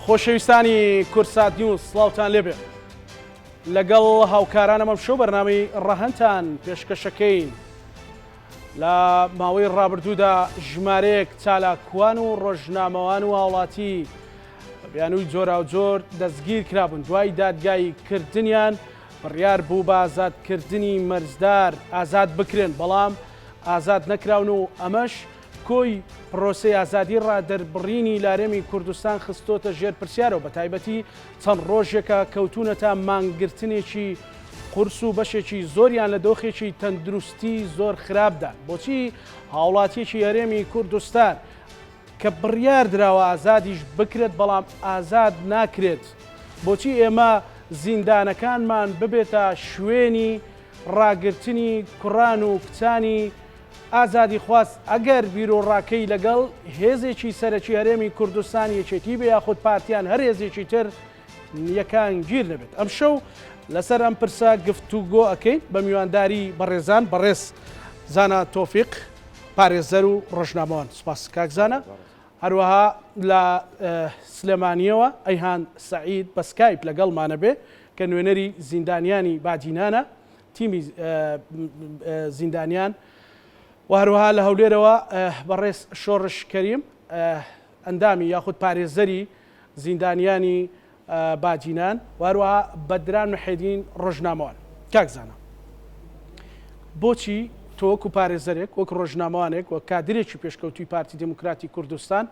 خۆشەویستانی کوردسات نیوز سڵاوتان لێبێ لەگەڵ هاوکارانم ئەم شەو بەرنامەی ڕەهەندتان پێشکەشەکەین لە ماوەی ڕابردوودا ژمارەیەک چالاکوان و ڕۆژنامەوان و هاوڵاتی بە بیانووی جۆراوجۆر دەستگیر کرابوون دوای دادگایی کردنیان بڕیار بوو بە ئازادکردنی مەرجدار ئازاد بکرێن بەڵام ئازاد نەکراون و ئەمەش کۆی پرۆسەی ئازادی ڕادەربڕینی لە هەرێمی کوردستان خستۆتە ژێر پرسیارەوە، بەتایبەتی چەند ڕۆژێکە کەوتوونەتە مانگرتنێکی قورس و بەشێکی زۆریان لە دۆخێکی تەندروستی زۆر خراپدان. بۆچی هاوڵاتیەکی هەرێمی کوردستان کە بڕیار دراوە ئازادیش بکرێت بەڵام ئازاد ناکرێت؟ بۆچی ئێمە زیندانەکانمان ببێتە شوێنی ڕاگرتنی کوڕان و کچانی ئازادیخواز ئەگەر بیروڕاکەی لەگەڵ هێزێکی سەرەکی هەرێمی کوردستان یەکێتی بێ یاخود پارتیان هەر هێزێکی تر یەکانگیر نەبێت. ئەمشەو لەسەر ئەم پرسە گفتوگۆ ئەکەین بە میوانداری بەڕێزان بەڕێز زانا تۆفیق پارێزەر و ڕۆژنامەوان سوپاس کاک زانا هەروەها لە سلێمانیەوە ئەیهان سەعید بە سکایپ لەگەڵمانە بێ کە نوێنەری زیندانیانی بادینانە تیمی زیندانیان و هەروەها لە هەولێرەوە بەڕێز شۆڕش کەریم ئەندامی یاخود پارێزەری زیندانیانی باجینان و هەروەها بەدران محێدین ڕۆژنامەوان. کاک زانا بۆچی تۆ وەکو پارێزەرێک وەک ڕۆژنامەوانێک وەک کادرێکی پێشکەوتووی پارتی دێموکراتی کوردستان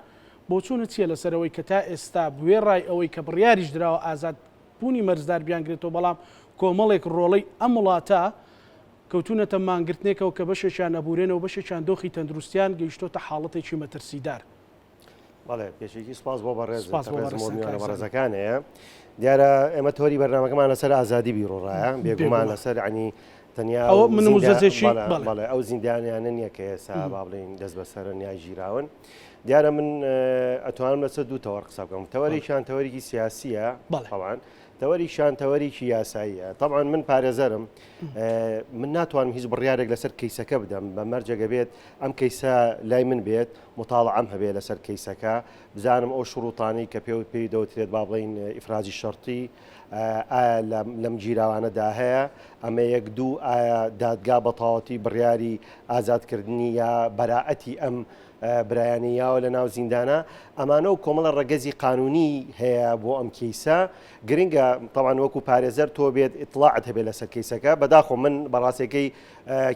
بۆچوونت چییە لەسەر ئەوەی کە تا ئێستا وێڕای ئەوەی کە بڕیاریش دراوە ئازاد بوونی مەرجدار بیانگرێتەوە، بەڵام کۆمەڵێک ڕۆڵەی ئەم وڵاتە کەوتوونەتە مانگرتنێکەوە کە بەشێکیان ئەبوورێنەوە، بەشێکیان دۆخی تەندروستیان گەیشتۆتە حاڵەتێکی مەترسیدار. بەڵێ پێشێکی سپاس بۆ بەڕێز سپاس بۆ بەڕێزان بەڕێزەکان هەیە دیارە ئێمە تۆری بەرنامەکەمان لەسەر ئازادی بیرۆڕایە بێگومان لەسەر عنی تەنیا ئەوە من نموزەجێکی بەڵێ ئەو زیندانیانە نییە کە ئێستا با بڵێین دەست بەسەرن یا گیراون. دیارە من ئەتوانم لەسەر دوو تەوەر قسە بکەم تەوەرێکیان تەوەرێکی سیاسیە طبعا تەوەریشان تەوەرێکی یاساییە طبعا من پارێزەرم من ناتوانم هیچ بڕیارێک لەسەر کەیسەکە بدەم بە مەرجەگە بێت ئەم کەیسە لای من بێت مطالعەم هەبێ لەسەر کەیسەکە بزانم ئەو شروطانەی کە پێ پێی دەوترێت با بڵین ئیفراجی شەرتی ئایا لەم گیراوانەدا هەیە؟ ئەمە یەک دوو ئایا دادگا بەتەواوەتی بڕیاری ئازادکردنی یا بەرائەتی ئەم برایانەی یاوە لە ناو زیندانە؟ ئەمانە و کۆمەڵە ڕەگەزی قانونی هەیە بۆ ئەم کەیسە گرنگە تەوان وەکو پارێزەر تۆ بێت ئیتڵاعت هەبێت لەسەر کەیسەکە بەداخۆ من بەڕاستەکەی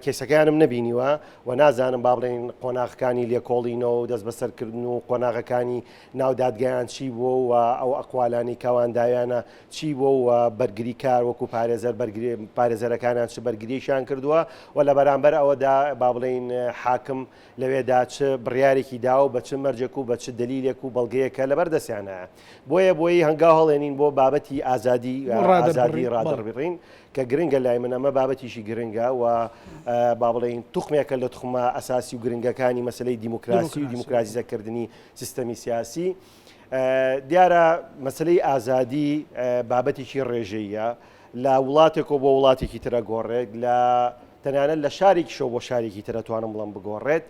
کەیسەکەیانم نەبینیوە و نازانم با بڵێین قۆناغەکانی لێکۆڵینەوە و دەستبەسەرکردن و قۆناغەکانی ناو دادگایان چی بووە و ئەو ئەقوالانەی کەوان داویانە چی بووە و بەرگریکار وەکو پارێزەر بەرگری پارێزەرەکانیان چ بەرگریەکیان کردووە و لە بەرامبەر ئەوەدا با بڵێین حاکم لەوێدا چ بڕیارێکی داوە و بە چ مەرجێک و بە چ دەلیلێک و بەڵگەیەکە لەبەر دەستیانایە بۆیە بۆی هەنگاو هەڵێنین بۆ بابەتی ئازادی ئازادی ڕادەربڕین کە گرنگە لای من ئەمە بابەتیشی گرنگە و با بڵێین توخمێکە لە توخمە ئەساسی و گرنگەکانی مەسلەی دیموکراسی و دیموکراتیزەکردنی سیستەمی سیاسی. دیارە مەسلەی ئازادی بابەتێکی ڕێژەیە لە وڵاتێکەوە بۆ وڵاتێکی ترە گۆڕێت لە تەنانەت لە شارێکیشەوە بۆ شارێکی ترە توانم بڵم بگۆڕێت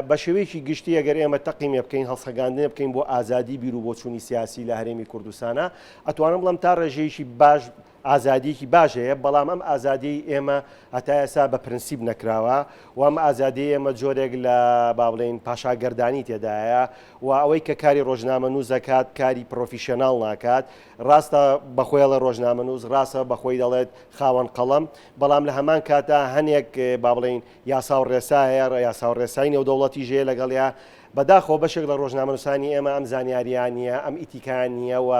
بە شێوەیەکی گشتی ئەگەر ئێمە تەقیمێ بکەین هەڵسەگاندنێ بکەین بۆ ئازادی بیر و بۆچوونی سیاسی لە هەرێمی کوردستانە ئەتوانم بڵم تا ڕێژەیەکی باش ئازادیەکی باش هەیە، بەڵام ئەم ئازادیەی ئێمە هەتا ئێستا بە پرنسیپ نەکراوە و ئەم ئازادیەی ئێمە جۆرێک لە با بڵێین پاشاگەردانی تێدایە و ئەوەی کە کاری ڕۆژنامەنووس دەکات کاری پرۆفیشێناڵ ناکات ڕاستە بەخۆی ئەڵێ ڕۆژنامەنووس ڕاستە بەخۆی دەڵێت خاوەن قەڵەم بەڵام لە هەمان کاتا هەنێک با بڵێین یاسا و ڕێسا هەیە یاسا و ڕێسای نێودەوڵەتیش هەیە لەگەڵیا بەداخەوە بەشێک لە ڕۆژنامەنووسانی ئێمە ئەم زانیاریان نییە ئەم ئیتیکایان نییە و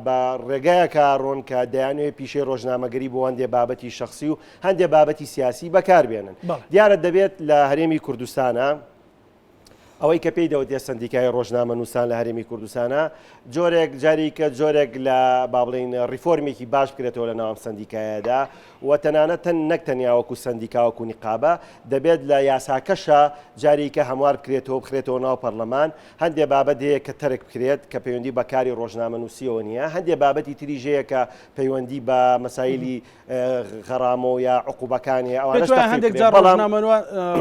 بە ڕێگایەکا ڕۆن کە دەیانەوێت پیشەی ڕۆژنامەگەری بۆ هەندێ بابەتی شەخسی و هەندێ بابەتی سیاسی بەکاربێنن. دیارە دەبێت لە هەرێمی کوردستانە ئەوەی کە پێی دەوترێت سەندیکای ڕۆژنامەنووسان لە هەرێمی کوردستانە جۆرێک جاریکە جۆرێک لە با بڵین ڕیفۆرمێکی باش بکرێتەوە لە ناوم سەندیکایەدا و تەنانەت تەن نەک تەنیا وەکو سەندیکا وەکو نیقابە دەبێت لە یاساکەشە جاریکە هەموار بکرێتەوە بخرێتەوە ناو پەرلەمان هەندێ بابەت هەیە کە تەرک بکرێت کە پەیوەندی بە کاری ڕۆژنامەنووسیەوە نییە، هەندێ بابەتی تریش هەیە کە پەیوەندی بە مەسایلی غەرامە و یا عقوبەکان هەیە ئەوانەش پێت وایە تەخفیف هەندێک بکرێت جار بەڵام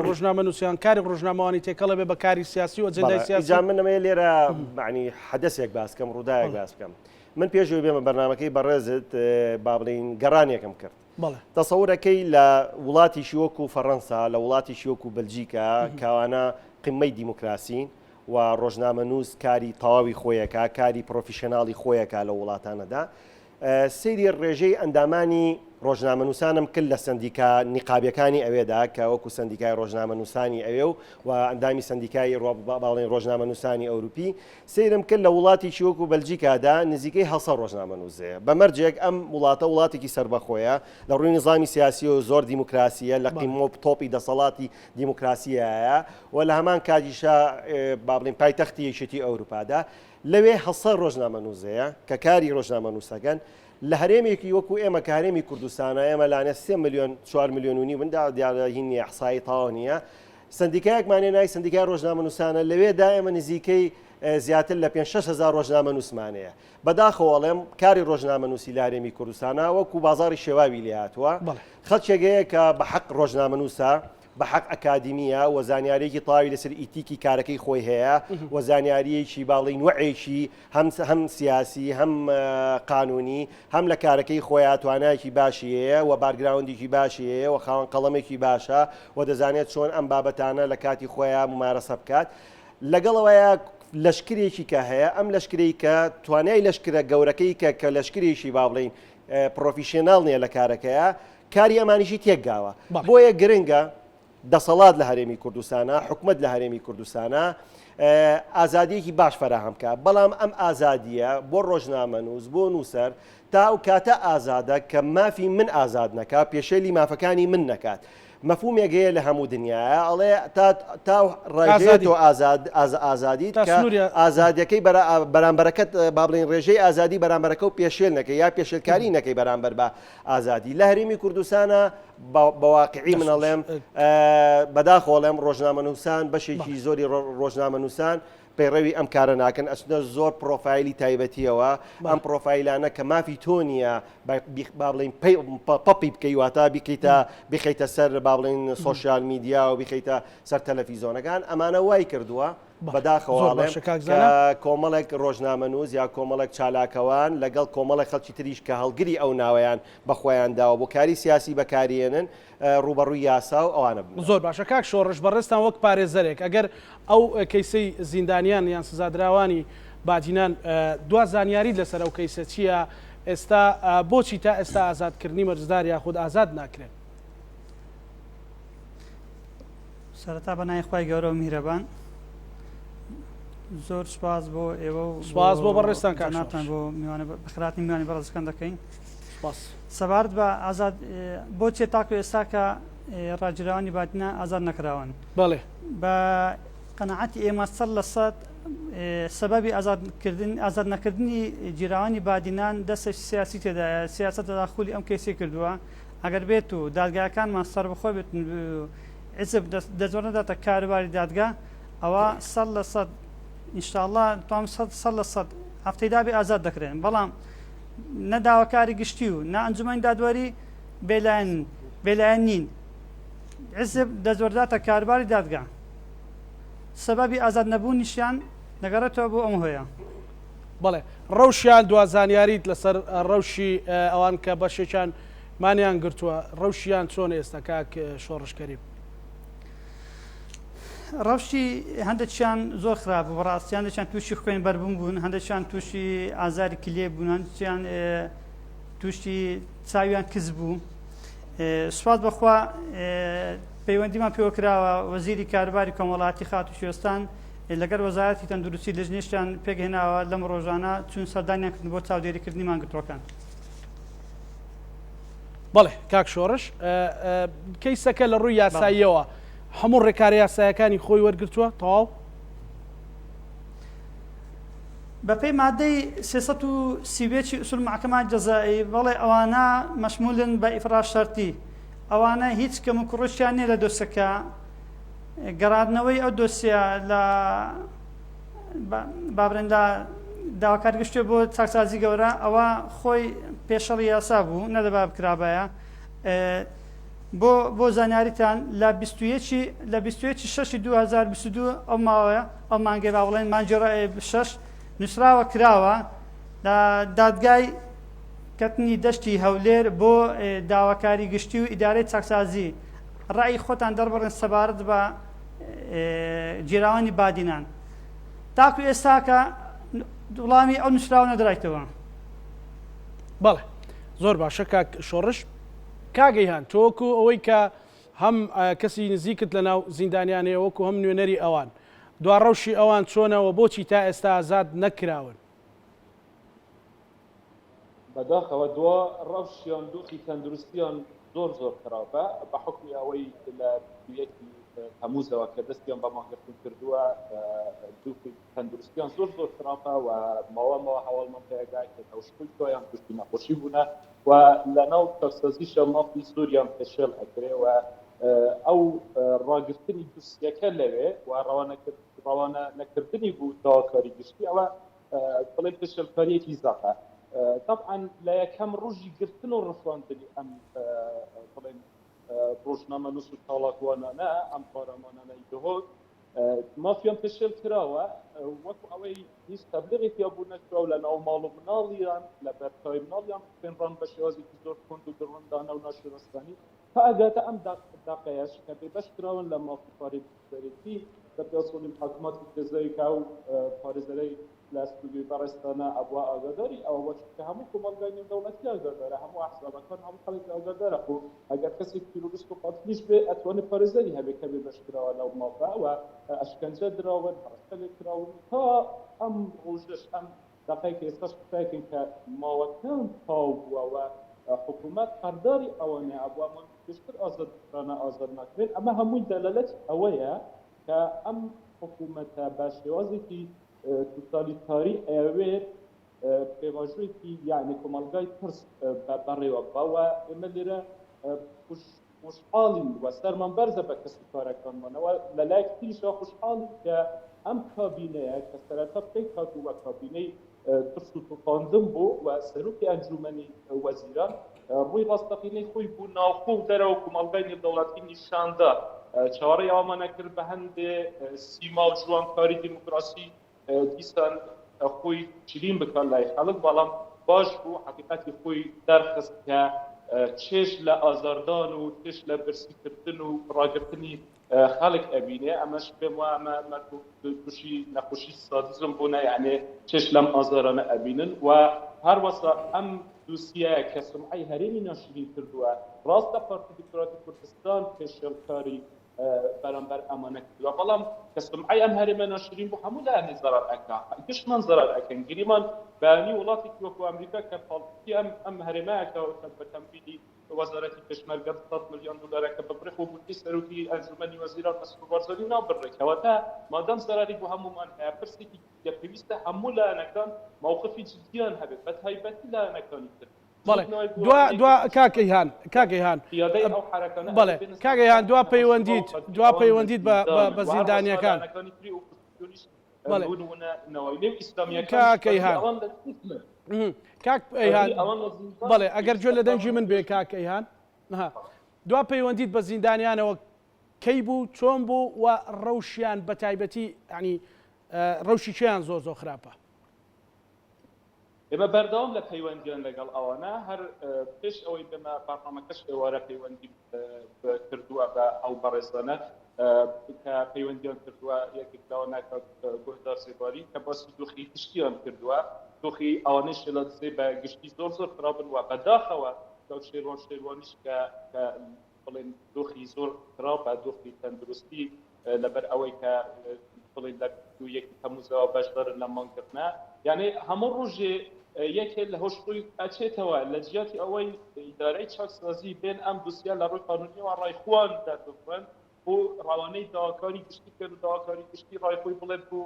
ڕۆژنامەنووسیان کاری ڕۆژنامەوانی تێکەڵ ئەبێ بە کاری. سیاسی و ئەجندای سیاسی. جا من ئەمەیە لێرە معنی حەدەسێک باس کەم ڕووداوێک باس بکەم من پێش ئەوەی بێمە بەرنامەکەی بەڕێزت با بڵێین گەڕانێکم کرد تەسەورەکەی لە وڵاتیشی وەکو فەڕەنسا لە وڵاتیشی وەکو بەلجیکا کاوانە قمەی دیموکراسین و ڕۆژنامەنووس کاری تەواوی خۆیەکە کاری پرۆفیشناڵی خۆیەکە لە وڵاتانەدا سەیری ڕێژەی ئەندامانی ڕۆژنامەنووسانم کرد لە سەندیکا نیقابیەکانی ئەوێدا کە وەکو سەندیکای ڕۆژنامەنووسانی ئەوێ و و ئەندامی سەندیکای باڵین ڕۆژنامەنووسانی ئەوروپی سەیرم کرد لە وڵاتێکی وەکو بەلجیکادا نزیکەی هەسە ڕۆژنامەنووس هەیە بە مەرجێک ئەم وڵاتە وڵاتێکی سەربەخۆیە لە ڕووی نظامی سیاسیەوە زۆر دیموکراسیە لە قیمە و تۆپی دەسەڵاتی دیموکراسیایە و لە هەمان کاتیشا با بڵێین پایتەختی یەکێتی ئەوروپادا لەوێ هەسە ڕۆژنامەنووس هەیە کە کاری ڕۆژنامەنووسەکەن، لە هەرێمێکی وەکو ئێمە کە هەرێمی کوردستانە ئێمە لانێ سێ ملیۆن چوار ملیۆن و نیون دا دیارە هین نییە ئەحسایی تەواو نییە سەندیکایەکمان هەیە ناوی سەندیکای ڕۆژنامەنووسانە لەوێدا ئێمە نزیکەی زیاتر لە پێنج شەش هەزار ڕۆژنامەنووسمان هەیە بەداخەوە ئەڵێم کاری ڕۆژنامەنووسی لە هەرێمی کوردستانە وەکو بازاڕی شێواوی لێهاتووە خەڵکێک هەیە کە بە حەق ڕۆژنامەنووسە بە حەق ئەکادیمییە و زانیارییەکی تەواوی لەسەر ئیتیکی کارەکەی خۆی هەیە و زانیارییەکی با بڵێین وەعێکی هەم هەم سیاسی هەم قانونی هەم لە کارەکەی خۆیان توانایەکی باشی هەیە و background ێکی باشی هەیە و خاوەن قەڵەمێکی باشە و دەزانێت چۆن ئەم بابەتانە لە کاتی خۆیان ممارەسە بکات لەگەڵەوەیە لەشکرێکی کە هەیە ئەم لەشکرەی کە توانای لەشکرە گەورەکەی کە کە لەشکرێکی با بڵێین professional نییە لە کارەکەیە کاری ئەمانیشی تێکگاوە. بۆیە گرنگە دەسەڵات لە هەرێمی کوردستانا، حکومەت لە هەرێمی کوردستانا ئازادییەکی باش فەراهەم بکا. بەڵام ئەم ئازادییە بۆ ڕۆژنامەنووس، بۆ نووسەر تا ئەو کاتە ئازادە کە مافی من ئازاد نەکا، پێشێلی مافەکانی من نەکات. مەفهومێک هەیە لە هەموو دنیایا ئەڵێ تا تا ڕێژەیە تۆ ئازاد ئازادیت کە ئازادیەکەی بەرامبەرەکەت با بڵێین ڕێژەی ئازادی بەرامبەرەکە و پێشێل نەکەی یا پێشێلکاری نەکەی بەرامبەر بە ئازادی لە هەرێمی کوردستانە بە واقعی من ئەڵێم بەداخەوە ئەڵێم ڕۆژنامەنووسان بەشێکی زۆری ڕۆژنامەنووسان پەیڕەوی ئەم کارە ناکەن ئەچنە زۆر پرۆفایلی تایبەتیەوە ئەم پرۆفایلانە کە مافی تۆ نییە با بڵین پەپی بکەی واتە بیکەیتە بخەیتە سەر با بڵین social media و بیخەیتە سەر تەلەفیزۆنەکان ئەمانە وای کردووە بەداخەوە زۆر ئەڵێم باشە کاک کە زانا. کۆمەڵێک ڕۆژنامەنووس یا کۆمەڵێک چالاکەوان لەگەڵ کۆمەڵێک خەڵکی تریش کە هەڵگری ئەو ناوەیان بە خۆیان داوە بۆ کاری سیاسی بەکاریێنن ڕووبەڕووی یاسا و ئەوانە ببنەوە. زۆر باشە کاک شۆڕش بەڕێزتان وەک پارێزەرێک ئەگەر ئەو کەیسەی زیندانیان یان سزادراوانی بادینان دوا زانیاریت لەسەر ئەو کەیسە چییە ئێستا بۆچی تا ئێستا ئازادکردنی مەرجدار یاخود ئازاد ناکرێن؟ سەرەتا بە ناوی خوای گەورە و میهرەبان زۆر سوپاس بۆ ئێوە و سوپاس بۆ بەڕێزتان کاک جەنابتان شۆڕش. بۆ میوانە بەخێرهاتنی میوانی بەڕێزەکان دەکەین. سوپاس. سەبارەت بە ئازاد بۆچێ تاکو ئێستا کە ڕاگیراوانی بادینان ئازاد نەکراون؟ بەڵێ. بە قەناعەتی ئێمە 100% سەبەبی ئازادکردن ئازاد نەکردنی گیراوانی بادینان دەستێکی سیاسی تێدایە، سیاسەت تەداخولی ئەم کەیسەی کردووە. ئەگەر بێت و دادگاکانمان سەربەخۆ بێت حیزب دەستوەرنەداتە کاروباری دادگا ئەوە 100% ئینشاءاللە توام 100% هەفتەی دابێ ئازاد دەکرێن بەڵام نە داواکاری گشتی و نە ئەنجومەنی دادوەری بێلایەن بێلایەن نین حیزب دەستوەرداتە کاروباری دادگا سەبەبی ئازاد نەبوونیشیان دەگەڕێتەوە بۆ ئەم هۆیە. بەڵێ ڕەوشیان دوا زانیاریت لەسەر ڕەوشی ئەوان کە بەشێکیان مانیان گرتووە ڕەوشیان چۆنە ئێستا کاک شۆڕش کەریم؟ ڕەوشی هەندێکیان زۆر خراپ بوو بەڕاستی هەندێکیان تووشی خوێن بەربوون بوون هەندێکیان تووشی ئازاری کلێ بوون هەندێکیان تووشی چاویان کز بوو سوپاس بەخوا پەیوەندیمان پێوە کراوە وەزیری کاروباری کۆمەڵاتی خاتوو شێستان لەگەر وەزارەتی تەندروستی لجنەیشیان پێکهێناوە لەم ڕۆژانە چوون سەردانیان کردن بۆ چاودێریکردنی مانگرتووەکان. بەڵێ کاک شۆڕش کەیسەکە لە ڕووی یاساییەوە هەموو ڕێکارە یاسایەکانی خۆی وەرگرتووە تەواو؟ بەپێی مادەی 331 ئوسول محکمە جەزائی بەڵێ ئەوانە مەشمولن بە ئیفراج شەرتی ئەوانە هیچ کەم و کوڕشیان نییە لە دۆسەکە گەڕاندنەوەی ئەو دۆسیە لە با بڵێن لە داواکاری گشتێ بۆ چاکسازی گەورە ئەوە خۆی پێشەڵی یاسا بوو نەدەبا بکرابایە. بۆ بۆ زانیاریتان لە 21 لە 21 شەشی 2022 ئەو ماوەیە ئەو مانگەی با بڵێن مانگی شەش نووسراوە کراوە لە دادگای کەتنی دەشتی هەولێر بۆ داواکاری گشتی و ئیدارەی چاکسازی ڕەئی خۆتان دەربڕن سەبارەت بە گیراوانی بادینان تاکو ئێستاکە وڵامی ئەو نووسراوە نەدرایتەوە. بەڵێ زۆر باشە کاک شۆڕش. کاک ئەیهان تۆ وەکو ئەوەی کە هەم کەسی نزیکت لە ناو زیندانیان هەیە وەکو هەم نوێنەری ئەوان دوا ڕەوشی ئەوان چۆنە و بۆچی تا ئێستا ئازاد نەکراون؟ بەداخەوە دوا ڕەوشیان دۆخی تەندروستیان زۆر زۆر خراپە بە حوکمی ئەوەی لە 21 تەموزەوە کە دەستیان بە مانگرتن کردووە دۆخی تەندروستیان زۆر زۆر خراپە و ماوە ماوە هەواڵمان پێگا کە تەوشخۆی تۆیان تووشی نەخۆشی بوونە و لە ناو چاکسازیشە مافی زۆریان پێشێل ئەکرێ و ئەو ڕاگرتنی دوسیەکە لەوێ و ڕەوانە نەکردنی بوو داواکاری گشتی ئەوە بڵێن پێشێلکارییەکی زەقە. تەبعەن لە یەکەم ڕۆژی گرتن و ڕفاندنی ئەم بڵێن ڕۆژنامەنووس و چالاکوانانە، ئەم قارەمانانەی دهۆک، مافیان پێشێل کراوە، وەکو ئەوەی هیچ تەبلیغێکیان بۆ نەکراوە و لە ناو ماڵ و مناڵیان، لە بەرچاوی مناڵیان ڕفێنران بە شێوازێکی زۆر توند و دڕندانە و ناشرستانی، تا ئەگاتە ئەم دەقەیەش کە بێبەش کراون لە مافی پارێزەرێتی بە پێی ئوسولی محاکماتی جەزایی کە ئەو پارێزەرەی لە ستودیۆی بەڕێزتانە ئەبوا ئاگاداری ئەوە بوە چونکە هەموو کۆمەڵگای نێودەوڵەتی ئاگادارە هەموو ئەحزابەکان هەموو خەڵک ئاگادارە خۆ ئەگەر کەسێک تیرۆریست و قاتلیش بێ ئەتوانێ پارێزەری هەبێ کە بێبەش کراوە لەو مافە و ئەشکەنجە دراون هەڕەشە لێ کراون تا ئەم ڕۆژەش ئەم دەقەی کە ئێستاش قسەکەین کە ماوەکان تاو بووە و حکوومەت قەرداری ئەوانەیە ئەبوو ئەمان پێشتر ئازاد بکرانە ئازاد ناکرێن ئەمە هەمووی دەلالەتی ئەوەیە کە ئەم حکوومەتە بە شێوازێکی توتالیتاری ئەیەوێت پێواژۆیەکی یعنی کۆمەڵگای ترس بەڕێوە ببا و ئێمە لێرە خۆشحاڵین و سەرمان بەرزە بە کەسوکارەکانمانەوە، لە لایەکی تریشەوە خۆشحاڵین کە ئەم کابینەیە کە سەرەتا پێکهات و کابینەی ترس و تۆقاندن بوو و سەرۆکی ئەنجوومەنی وەزیران ڕووی ڕاستەقینەی خۆی بۆ ناوخۆ و دەرەوە کۆمەڵگای نێودەوڵەتی نیشاندا، چاوەڕێی ئەوەمان ئەکرد بە هەندێ سیما و جوانکاری دیموکراسی دیسان خۆی شیرین بکات لای خەڵک، بەڵام باش بوو حەقیقەتی خۆی دەرخست کە چێژ لە ئازاردان و چێژ لە برسیکردن و ڕاگرتنی خەڵک ئەبینێ، ئەمەش پێم وایە ئەمە تووشی نەخۆشی سادیزم بوونە، یەعنی چێژ لەم ئازارانە ئەبینن و هەروەسا ئەم دوسیەیە کە سومعەی هەرێمی ناشرین کردووە، ڕاستە پارتی دیموکراتی کوردستان پێشێلکاری بەرامبەر ئەمانە کردووە، بەڵام کە سومعەی ئەم هەرێمە ناشرین بوو هەموو لایەنێ زەرەر ئەکا، گشتمان زەرەر ئەکەین، گریمان بەیانی وڵاتێکی وەکو ئەمریکا کە پاڵپشتی ئەم ئەم هەرێمە ئەکا و بە تەمویلی وەزارەتی پێشمەرگە 200 ملیۆن دلارەکە ببڕێ، خۆ گوتەی سەرۆکی ئەنجومەنی وەزیران مەسرور بارزانی نابڕێ، کەواتە مادام زەرەری بۆ هەموومان هەیە پرسێکی جدیە پێویستە هەموو لایەنەکان مەوقفی جدیان هەبێت بەتایبەتی لایەنەکانی تر. بەڵێ دوا دوا کاک ئەیهان کاک ئەیهان بەڵێ کاک ئەیهان دوا پەیوەندیت دوا پەیوەندیت بە بە زیندانیەکان بەڵێ کاک ئەیهان کاک ئەیهان بەڵێ ئەگەر گوێ لە دەنگی من بێ کاک ئەیهان دوا پەیوەندیت بە زیندانیانەوە کەی بوو چۆن بوو و ڕەوشیان بە تایبەتی ینی ڕەوشی کێیان زۆر زۆر خراپە ئێمە بەردەوام لە پەیوەندیان لەگەڵ ئەوانە، هەر پێش ئەوەی بێمە بەرنامەکەش ئێوارە پەیوەندیم کردووە بە ئەو بەڕێزانە کە پەیوەندیان کردووە، یەکێک لەوانە کاک گۆهدار زێباری کە باسی دۆخی گشتیان کردووە، دۆخی ئەوانەی شێلادزێ بە گشتی زۆر زۆر خراپن و بەداخەوە کاک شێروان شێروانیش کە بڵێن دۆخی زۆر خراپە، دۆخی تەندروستی لەبەر ئەوەی کە بڵێن لە 21 تەموزەوە بەشدارن لە مانگرتنە، یعنی هەموو ڕۆژێ یەکێ لە هۆش خۆی ئەچێتەوە لە جیاتی ئەوەی ئیدارەی چاکسازی بێن ئەم دوسیە لە ڕووی قانونیەوە ڕای خۆیان دەرببڕن بۆ ڕەوانەی داواکاری گشتی بکەن و داواکاری گشتی ڕای خۆی بڵێت بۆ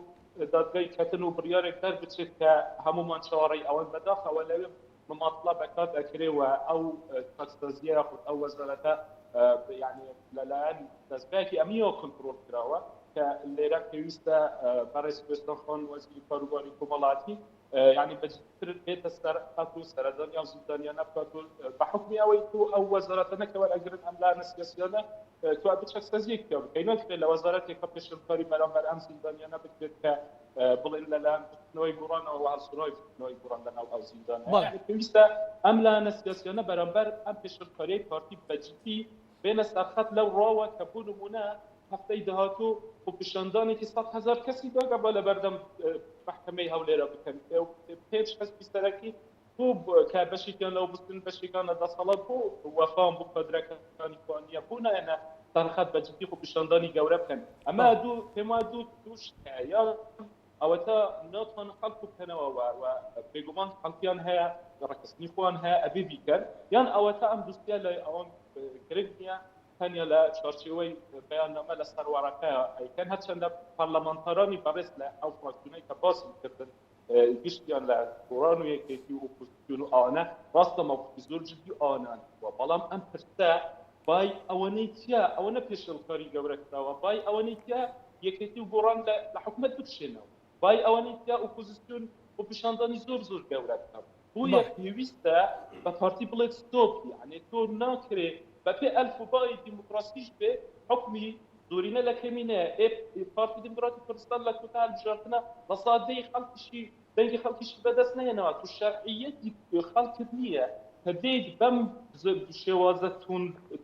دادگای کەتن و بڕیارێک دەربچێت کە هەموومان چاوەڕێی ئەوەن. بەداخەوە لەوێ مماطلە بە کات ئەکرێ و ئەو چاکسازیە یاخود ئەو وەزارەتە یعنی لەلایەن دەزگایەکی ئەمنیەوە کۆنترۆڵ کراوە کە لێرە پێویستە بەڕێز کوێستان خان وەزیری کاروباری کۆمەڵاتی. یعنی بەجدتر بێتە سەر خەت و سەردانی ئەو زیندانیانە بکات و بە حکمی ئەوەی تو ئەو وەزارەتە نەکە وەرئەگرن ئەم لایەنە سیاسیانە تو ئەبێ چاکسازیەک پیا بکەی ناکرێت لە وەزارەتێکە پێشێلکاری بەرامبەر ئەم زیندانیانە بکرێت کە بڵێن لەلایەن بزوتنەوەی گۆڕانەوە و هەڵسوڕاوی بزوتنەوەی گۆڕان لەناو ئەو زیندانە بەڵێ. یعنی پێویستە ئەم لایەنە سیاسیانە بەرامبەر ئەم پێشێلکاریەی پارتی بە جدی بێنە سەرخەت لەو ڕاوە کە بۆ نمونە هەفتەی داهاتوو خۆپیشاندانێکی 100 هەزار کەسی داگە با لەبەردەم مەحکەمەی هەولێرە بکەن پێنج حزبی سەرەکی بۆ کە بەشێکیان لەو بستن بەشێکان لە دەسەڵات بۆ وەفان بۆ کادرەکانی خۆیان نییە بۆ نایەنە سەرخەت بە جدی خۆپیشاندانی گەورە بکەن ئەمە دوو پێم وایە دوو دوو شت هەیە یا ئەوەتا ناتوانن خەڵک بکەنەوە و و بێگومان خەڵکیان هەیە ڕێکخستنی خۆیان هەیە ئەبێ بیکەن یان ئەوەتا ئەم دوستیە لای ئەوان گرنگ نییە تەنیا لە چوارچێوەی بەیاننامە لەسەر وەڕەقە ئەیکەن هەرچەندە پەرلەمانتارانی بەڕێز لە ئەو فراکسیۆنەی کە باسم کردن گشتیان لە گۆڕان و یەکێتی و ئۆپۆزیسیۆن و ئەوانە ڕاستە مەوقفی زۆر جدی ئەوانان بووە بەڵام ئەم پرسە بای ئەوەنەی تیا ئەوەنە پێشێلکاری گەورە کراوە بای ئەوەنەی تیا یەکێتی و گۆڕان لە حکومەت بکشێنەوە بای ئەوەنەی تیا ئۆپۆزیسیۆن خۆپیشاندانی زۆر زۆر گەورە بکات بۆیە پێویستە بە پارتی بڵێت stop یعنی تۆ ناکرێ بەپێ ئەلف و بای دیموکراسیش بێ حکمی زۆرینە لە کەمینەیە ئێ پارتی دیموکراتی کوردستان لە کۆتا هەڵبژاردنە لە سادەی خەڵکیشی دەنگی خەڵکیشی بەدەست نەهێناوە تو شەرعیەتی خەڵکت نییە کە دێیت بەم شێوازە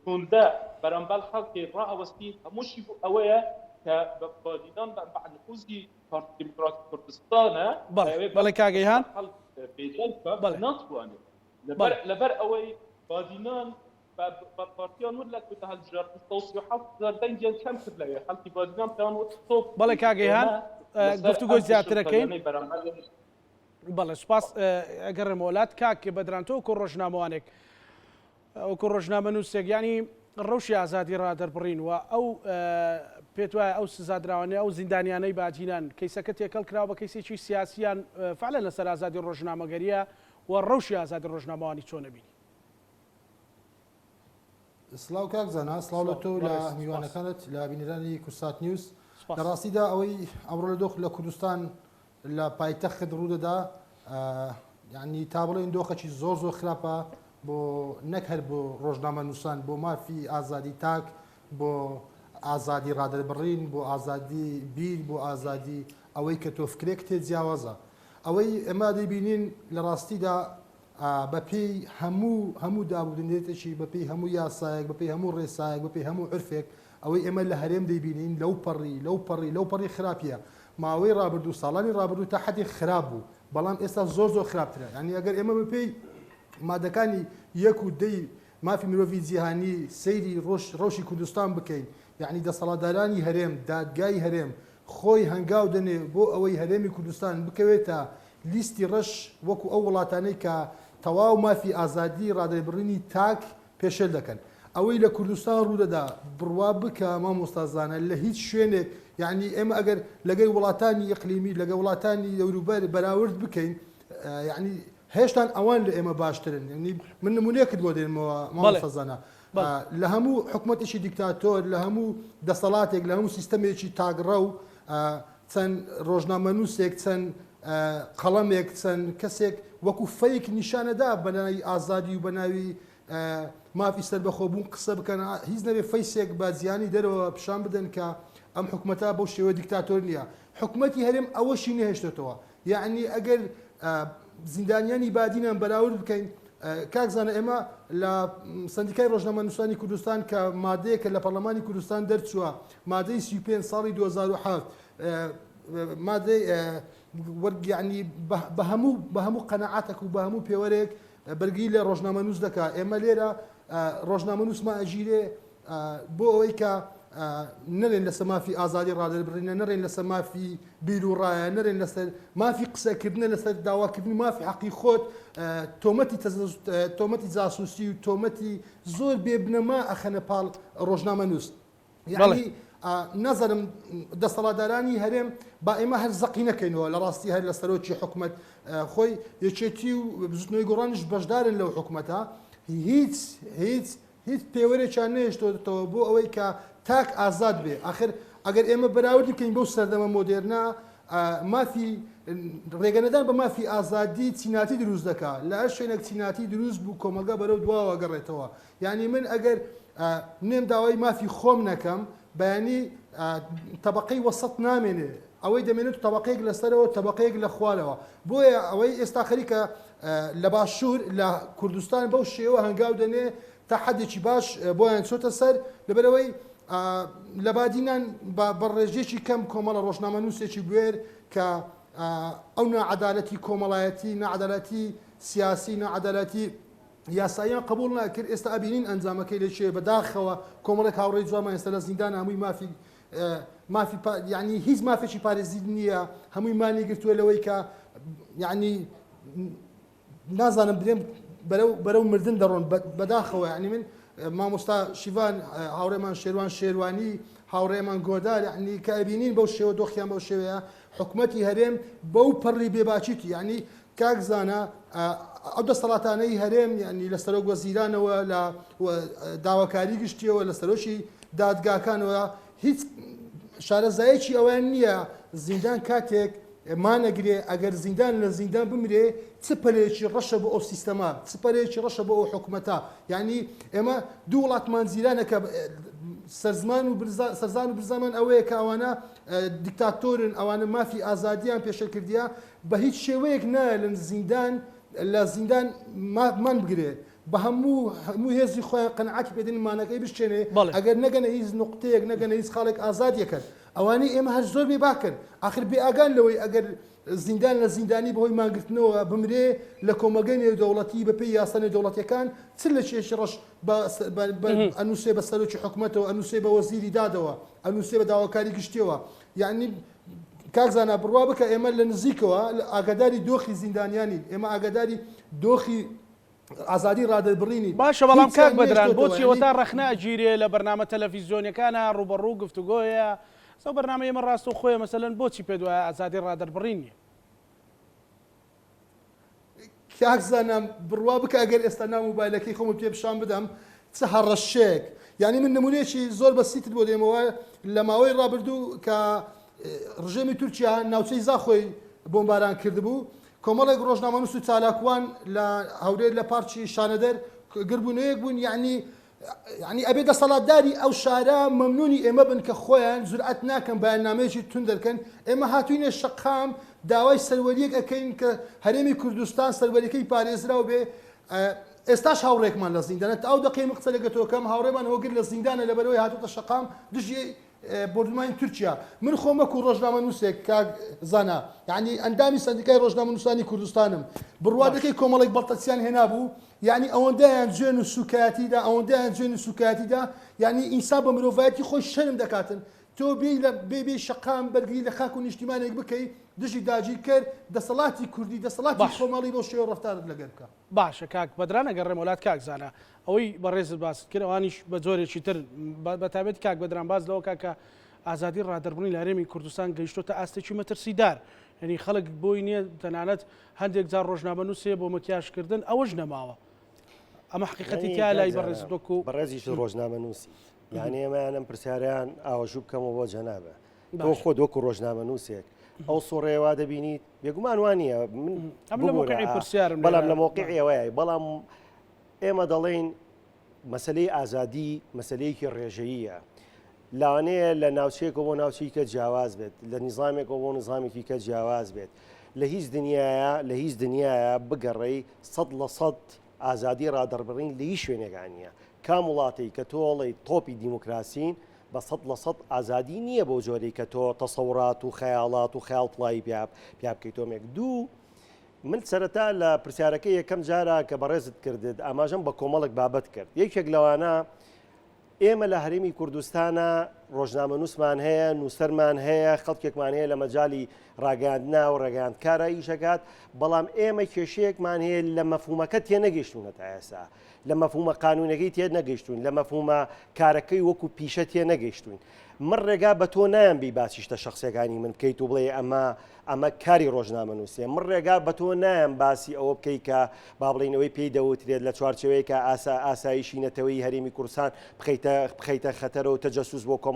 توندە بەرامبەر خەڵکی ڕائەوەستی هەمووشی بۆ ئەوەیە کە بە بادینان بە نفوزی پارتی دیموکراتی کوردستانە بەڵێ بەڵێ کاک ئەیهان خەڵک بێدەنگ بکا بەڵێ ناتوانێت بەڵێ لەبەر ئەوەی بادینان بە پارتیان وت لە کۆتا هەڵبژاردن 137 هەزار دەنگیان کەم کرد لەوێ خەڵکی بادینان پێیان وت stop بەڵێ کاک ئەیهان ئێمە لەسەر گفتوگۆی ئەم زیاترەکەین پێشێلکاریانەی بەرامبەر بەڵێ سوپاس ئەگەڕێمەوە لات کاک بەدران تۆ وەکو ڕۆژنامەوانێک وەکو ڕۆژنامەنووسێک یانی ڕەوشی ئازادی ڕادەربڕین و ئەو پێت وایە ئەو سزادراوانەی ئەو زیندانیانەی باجینان کەیسەکە تێکەڵ کراوە بە کەیسێکی سیاسیان فعلەن لەسەر ئازادی ڕۆژنامەگەریە و ڕەوشی ئازادی ڕۆژنامەوانی چۆن ئەبینی؟ سڵاو کاک زانا، سڵاو لە سڵاو تۆ و لە بەڕێز سپاس. میوانەکانت لە بینەرانی کوردسات نیوز. لە سپاس. ڕاستیدا ئەوەی ئەمڕۆ لە دۆخ لە کوردستان لە پایتەخت ڕوودەدا یانی تا بڵێین دۆخەکی زۆر زۆر خراپە بۆ نەک هەر بۆ ڕۆژنامەنووسان بۆ مافی ئازادی تاک بۆ ئازادی ڕادەربڕین بۆ ئازادی بیر بۆ ئازادی ئەوەی کە تۆ فکرێک تێ جیاوازە ئەوەی ئێمە دەیبینین لە ڕاستیدا بەپێی هەموو هەموو داب و نەریتێکی بەپێی هەموو یاسایەک بەپێی هەموو ڕێسایەک بەپێی هەموو عورفێک ئەوەی ئێمە لە هەرێم دەیبینین لەو پەڕی لەو پەڕی لەو پەڕی خراپیە ماوەی ڕابردوو ساڵانی ڕابردوو تا حەدێک خراپ بوو بەڵام ئێستا زۆر زۆر خراپترە یعنی ئەگەر ئێمە بەپێی مادەکانی یەک و دەی مافی مرۆڤی جیهانی سەیری ڕۆژ ڕەوشی کوردستان بکەین یعنی دەسەڵاتدارانی هەرێم دادگای هەرێم خۆی هەنگاو دەنێ بۆ ئەوەی هەرێمی کوردستان بکەوێتە لیستی ڕەش وەکو ئەو وڵاتانەی کە تەواو مافی ئازادی ڕادەربڕینی تاک پێشێل دەکەن. ئەوەی لە کوردستان ڕوودەدا بڕوا بکە مامۆستا زانا لە هیچ شوێنێک یانی ئێمە ئەگەر لەگەل وڵاتانی ئیقلیمی لەگە وڵاتانی دەوروبەر بەراورد بکەین یانی هێشتان ئەوان لە ئێمە باشترن یانی من نمونەیەکت بۆ دێنمەوە مامۆستا زانا لە هەموو حکومەتێکی دیکتاتۆر لە هەموو دەسەڵاتێک لە هەموو سیستەمێکی تاکڕەو چەند ڕۆژنامەنووسێک چەند قەڵەمێک چەند کەسێک وەکو fake نیشانەدا بە ناوی ئازادی و بە ناوی مافی سەربەخۆبوون قسە بکەن هیچ نەبێ فەیسێک بە جیهانی دەرەوە پیشان بدەن کە ئەم حکومەتە بەو شێوە دیکتاتۆر نییە حکومەتی هەرێم ئەوەشی نەهێشتێتەوە یعنی ئەگەر زیندانیانی بادینان بەراورد بکەین کاک زانا ئێمە لە سندیکای ڕۆژنامەنووسانی کوردستان کە مادەیەکە لە پەرلەمانی کوردستان دەرچووە مادەی 35 ساڵی 2007 مادەی وەرگیانی بە هەموو بە هەموو قەنەعاتێک و بە هەموو پێوەرێک بەرگری لە ڕۆژنامەنووس دەکا ئێمە لێرە ڕۆژنامەنووسمان ئەگیرێ بۆ ئەوەی کە نەرێن لەسەر مافی ئازادی ڕادەربڕینە نەرێن لەسەر مافی بیر و ڕایە نەرێن لەسەر مافی قسەکردنە لەسەر داواکردنی مافی حەقی خۆت تۆمەتی تۆمەتی جاسوسی و تۆمەتی زۆر بێبنەما ئەخەنە پاڵ ڕۆژنامەنووس یعنی نازانم دەسەڵاتدارانی هەرێم با ئێمە هەر زەقی نەکەینەوە لە ڕاستی هەر لە سەرۆکی حکومەت خۆی یەکێتی و بزوتنەوەی گۆڕانیش بەشدارن لەو حکومەتە هیچ هیچ هیچ پێوەرێکیان نەهێشتۆتەوە بۆ ئەوەی کە تاک ئازاد بێ ئاخر ئەگەر ئێمە بەراوردی بکەین بەو سەردەمە مۆدێرنە. مافی ڕێگەنەدان بە مافی ئازادی چیناتی دروست دەکا لە هەر شوێنێک چیناتی دروست بوو کۆمەڵگا بەرەو دواوە گەڕێتەوە یعنی من ئەگەر نێم داوای مافی خۆم نەکەم بەیانی تەبقەی وەسەت نامێنێ ئەوەی دەمێنێت تەبقەیەک لەسەرەوە تەبقەیەک لە خوارەوە بۆیە ئەوەی ئێستا خەریکە لە باشوور لە کوردستان بەو شێوە هەنگاو دەنێ تا حەدێکی باش بۆیان چۆتە سەر لەبەرئەوەی لە بادینان بە ڕێژەیەکی کەم کۆمەڵە ڕۆژنامەنووسێکی بوێر کە ئەو ناعەدالەتی کۆمەڵایەتی، ناعەدالەتی سیاسی، ناعەدالەتی یاساییان قبوڵ نەکرد، ئێستا ئەبینین ئەنجامەکەی لە کوێیە، بەداخەوە کۆمەڵێک هاوڕێی جوانمان ئێستا لە زیندانە هەمووی مافی مافی یعنی هیچ مافێکی پارێزی نییە، هەمووی مانی گرتووە لەوەی کە یعنی نازانم برێم بەرەو بەرەو مردن دەڕۆن بەداخەوە یعنی من مامۆستا شیوان هاوڕێمان شێروان شێروانی هاوڕێمان گۆدار یعنی کە ئەبینین بەو شێوە دۆخیان بەو شێوەیە حکومەتی هەرێم بەو پەڕی بێباچیتی یعنی کاک زانا ئەو دەسەڵاتانەی هەرێم یعنی لە سەرۆک وەزیرانەوە لە داواکاری گشتیەوە لە سەرۆکی دادگاکانەوە هیچ شارەزایەکی ئەویان نییە زیندان کاتێک مانەگرێ ئەگەر زیندان لە زیندان بمرێ چ پەلێکی ڕەشە بۆ ئەو سیستەمە چ پەلێکی ڕەشە بۆ ئەو حکومەتە یعنی ئێمە دوو وڵاتمان جیرانە کە سەرزمان و سەرزان و برزامان ئەوەیە کە ئەوانە دیکتاتۆرن ئەوانە مافی ئازادیان پێشێل کردیە بە هیچ شێوەیەک نایەلن زیندان لە زیندان مان بگرێ بە هەموو هەموو هێزی خۆیان قەناعەتی پێدەن مانەکەی بشکێنێ ئەگەر نەگەنە هیچ نوقتەیەک نەگەنە هیچ خاڵێک ئازاد یەکەن ئەوانەی ئێمە هەر زۆر بێ باکن ئاخر بێ ئاگان لەوەی ئەگەر زیندان لە زیندانی بەهۆی مانگرتنەوە بمرێ لە کۆمەڵگەی نێودەوڵەتی بەپێی یاسا نێودەوڵەتیەکان چ لەچێکی ڕەش ئەنووسێ بە سەرۆکی حکومەتەوە ئەنووسێ بە وەزیری دادەوە ئەنووسێ بە داواکاری گشتیەوە یعنی کاک زانا بڕوا بکە ئێمە لە نزیکەوە ئاگاداری دۆخی زیندانیانین ئێمە ئاگاداری دۆخی ئازادی ڕادەربڕینی باشە بەڵام هیچیان کاک بەدران نەهێشتۆتەوە بۆچی یانی. ئەوەتا ڕەخنە ئەگیرێ لە بەرنامە تەلەفیزیۆنیەکانا ڕووبەڕوو گفتوگۆیە ئەو بەرنامەی ئێمە ڕاستەوخۆیە مەسەلەن بۆچی پێت وایە ئازادی ڕادەربڕین نیە؟ کاک زانا بڕوا بکە ئەگەر ئێستا ناو موبایلەکەی خۆمت پێ پیشان بدەم چ هەڕەشەیەک یانی من نمونەیەکی زۆر بەسیتت بۆ دێمەوە لە ماوەی ڕابردوو کە ڕژێمی تورکیا ناوچەی زاخۆی بۆمباران کردبوو کۆمەڵێک ڕۆژنامەنووس و چالاکوان لە هەولێر لە پارکی شانەدەر گربوونەوەیەک بوون یعنی یعنی ئەبێ دەسەڵاتداری ئەو شارە مەمنونی ئێمە بن کە خۆیان جورئەت ناکەن بەیاننامەیەکی توند دەرکەن ئێمە هاتوینە شەقام داوای سەروەریەک ئەکەین کە هەرێمی کوردستان سەروەریەکەی پارێزراو بێ ئێستاش هاوڕێکمان لە زیندانە تا ئەو دەقەی من قسە لەگە تۆکەم هاوڕێمان هۆگر لە زیندانە لەبەرەوەی هاتوتە شەقام دژی بۆردومانی تورکیا من خۆم وەکو ڕۆژنامەنووسێک کاک زانا یعنی ئەندامی سەندیکای ڕۆژنامەنووسانی کوردستانم بڕوا دەکەی کۆمەڵێک بەڵتەچیان هێنابوو یعنی ئەوەندەیان جوێن و سوکایەتیدا ئەوەندەیان جوێن و سوکایەتیدا یعنی ئینسان بە مرۆڤایەتی خۆی شەرم دەکاتن تۆ بێی لە بێ بێ شەقام بەرگری لە خاک و نیشتیمانێک بکەی دژی داگیرکەر دەسەڵاتی کوردی دەسەڵاتی باش. خۆماڵی بەو شێوە ڕەفتارت لەگەر بکا. باشە کاک بەدران ئەگەڕێمەوە لات کاک زانا ئەوەی بەڕێزت باست کرد ئەوانیش بە جۆرێکی تر بە تایبەتی کاک بەدران باس لەوە کا کە ئازادی ڕادەربڕین لە هەرێمی کوردستان گەیشتۆتە ئاستێکی مەترسیدار یعنی خەڵک بۆی نییە تەنانەت هەندێک جار ڕۆژنامەنووسێ بۆ مەکیاژکردن ئەوەش نەماوە ئەمە حقیقەتی تیا لای بەڕێز وەکو بەڕێزیش ڕۆژنامەنووسی یعنی ئێمەیان ئەم پرسیارەیان ئاوەژوو بکەمەوە بۆ جەنابە تۆ خۆت وەکو ڕۆژنامەنووسێک ئەو سوڕەیە وا دەبینیت بێگومان وا نییە من پرسیارم بەڵام لە مۆقعی ئەوەیە بەڵام ئێمە دەڵێین مەسلەی ئازادی مەسلەیەکی ڕێژەییە لەوانەیە لە ناوچەیەکەوە بۆ ناوچەی کە جیاواز بێت لە نیزامێکەوە بۆ نظامێکی کە جیاواز بێت لە هیچ دنیاە لە هیچ دنیاە بگەڕێی 100% ئازادی ڕادەربڕین لە هیچ شوێنێکا نییە کام وڵاتەی کە تۆڵی تۆپی دیموکراسین بە 100% ئازادی نییە بۆ جۆرەی کە تۆ تەسەوڕات و خەیاڵات و خەیاڵپڵایی پیا بکەیتۆمێک دوو من سەرەتا لە پرسیارەکەی یەکەم جارا کە بەڕێزت کردت ئاماژەم بە کۆمەڵێک بابەت کرد یەکێک لەوانە ئێمە لە هەرێمی کوردستانە ڕۆژنامەنووسمان هەیە نووسەرمان هەیە خەڵکێکمان هەیە لە مەجای ڕاگەاندنا و ڕێگەیاندکارە ئیشەکات بەڵام ئێمە کێشەیەکمان هەیە لە مەفهومەکە تێنەگەیشتونە تا ئێستا لە مەفهومە قانونەکەی تێ نەگەیشتوین لە مەفهومە کارەکەی وەکو پیشە تێ نەگەیشتوین من ڕێگا بە تۆ نایەم بی باسی شتە شخصیەکانی من بکەیت و بڵێ ئەمە ئەمە کاری ڕۆژنامەنووسیە من ڕێگا بە تۆ نایەم باسی ئەوە بکەی کە با بڵێین ئەوەی پێی دەوترێت لە چوارچێوەیەکە ئاسا ئاسایشی نەتەوەیی هەرێمی کوردستان بخەیتە بخەیتە خەتەرەوە تەجەسوس بۆ کۆمەڵ.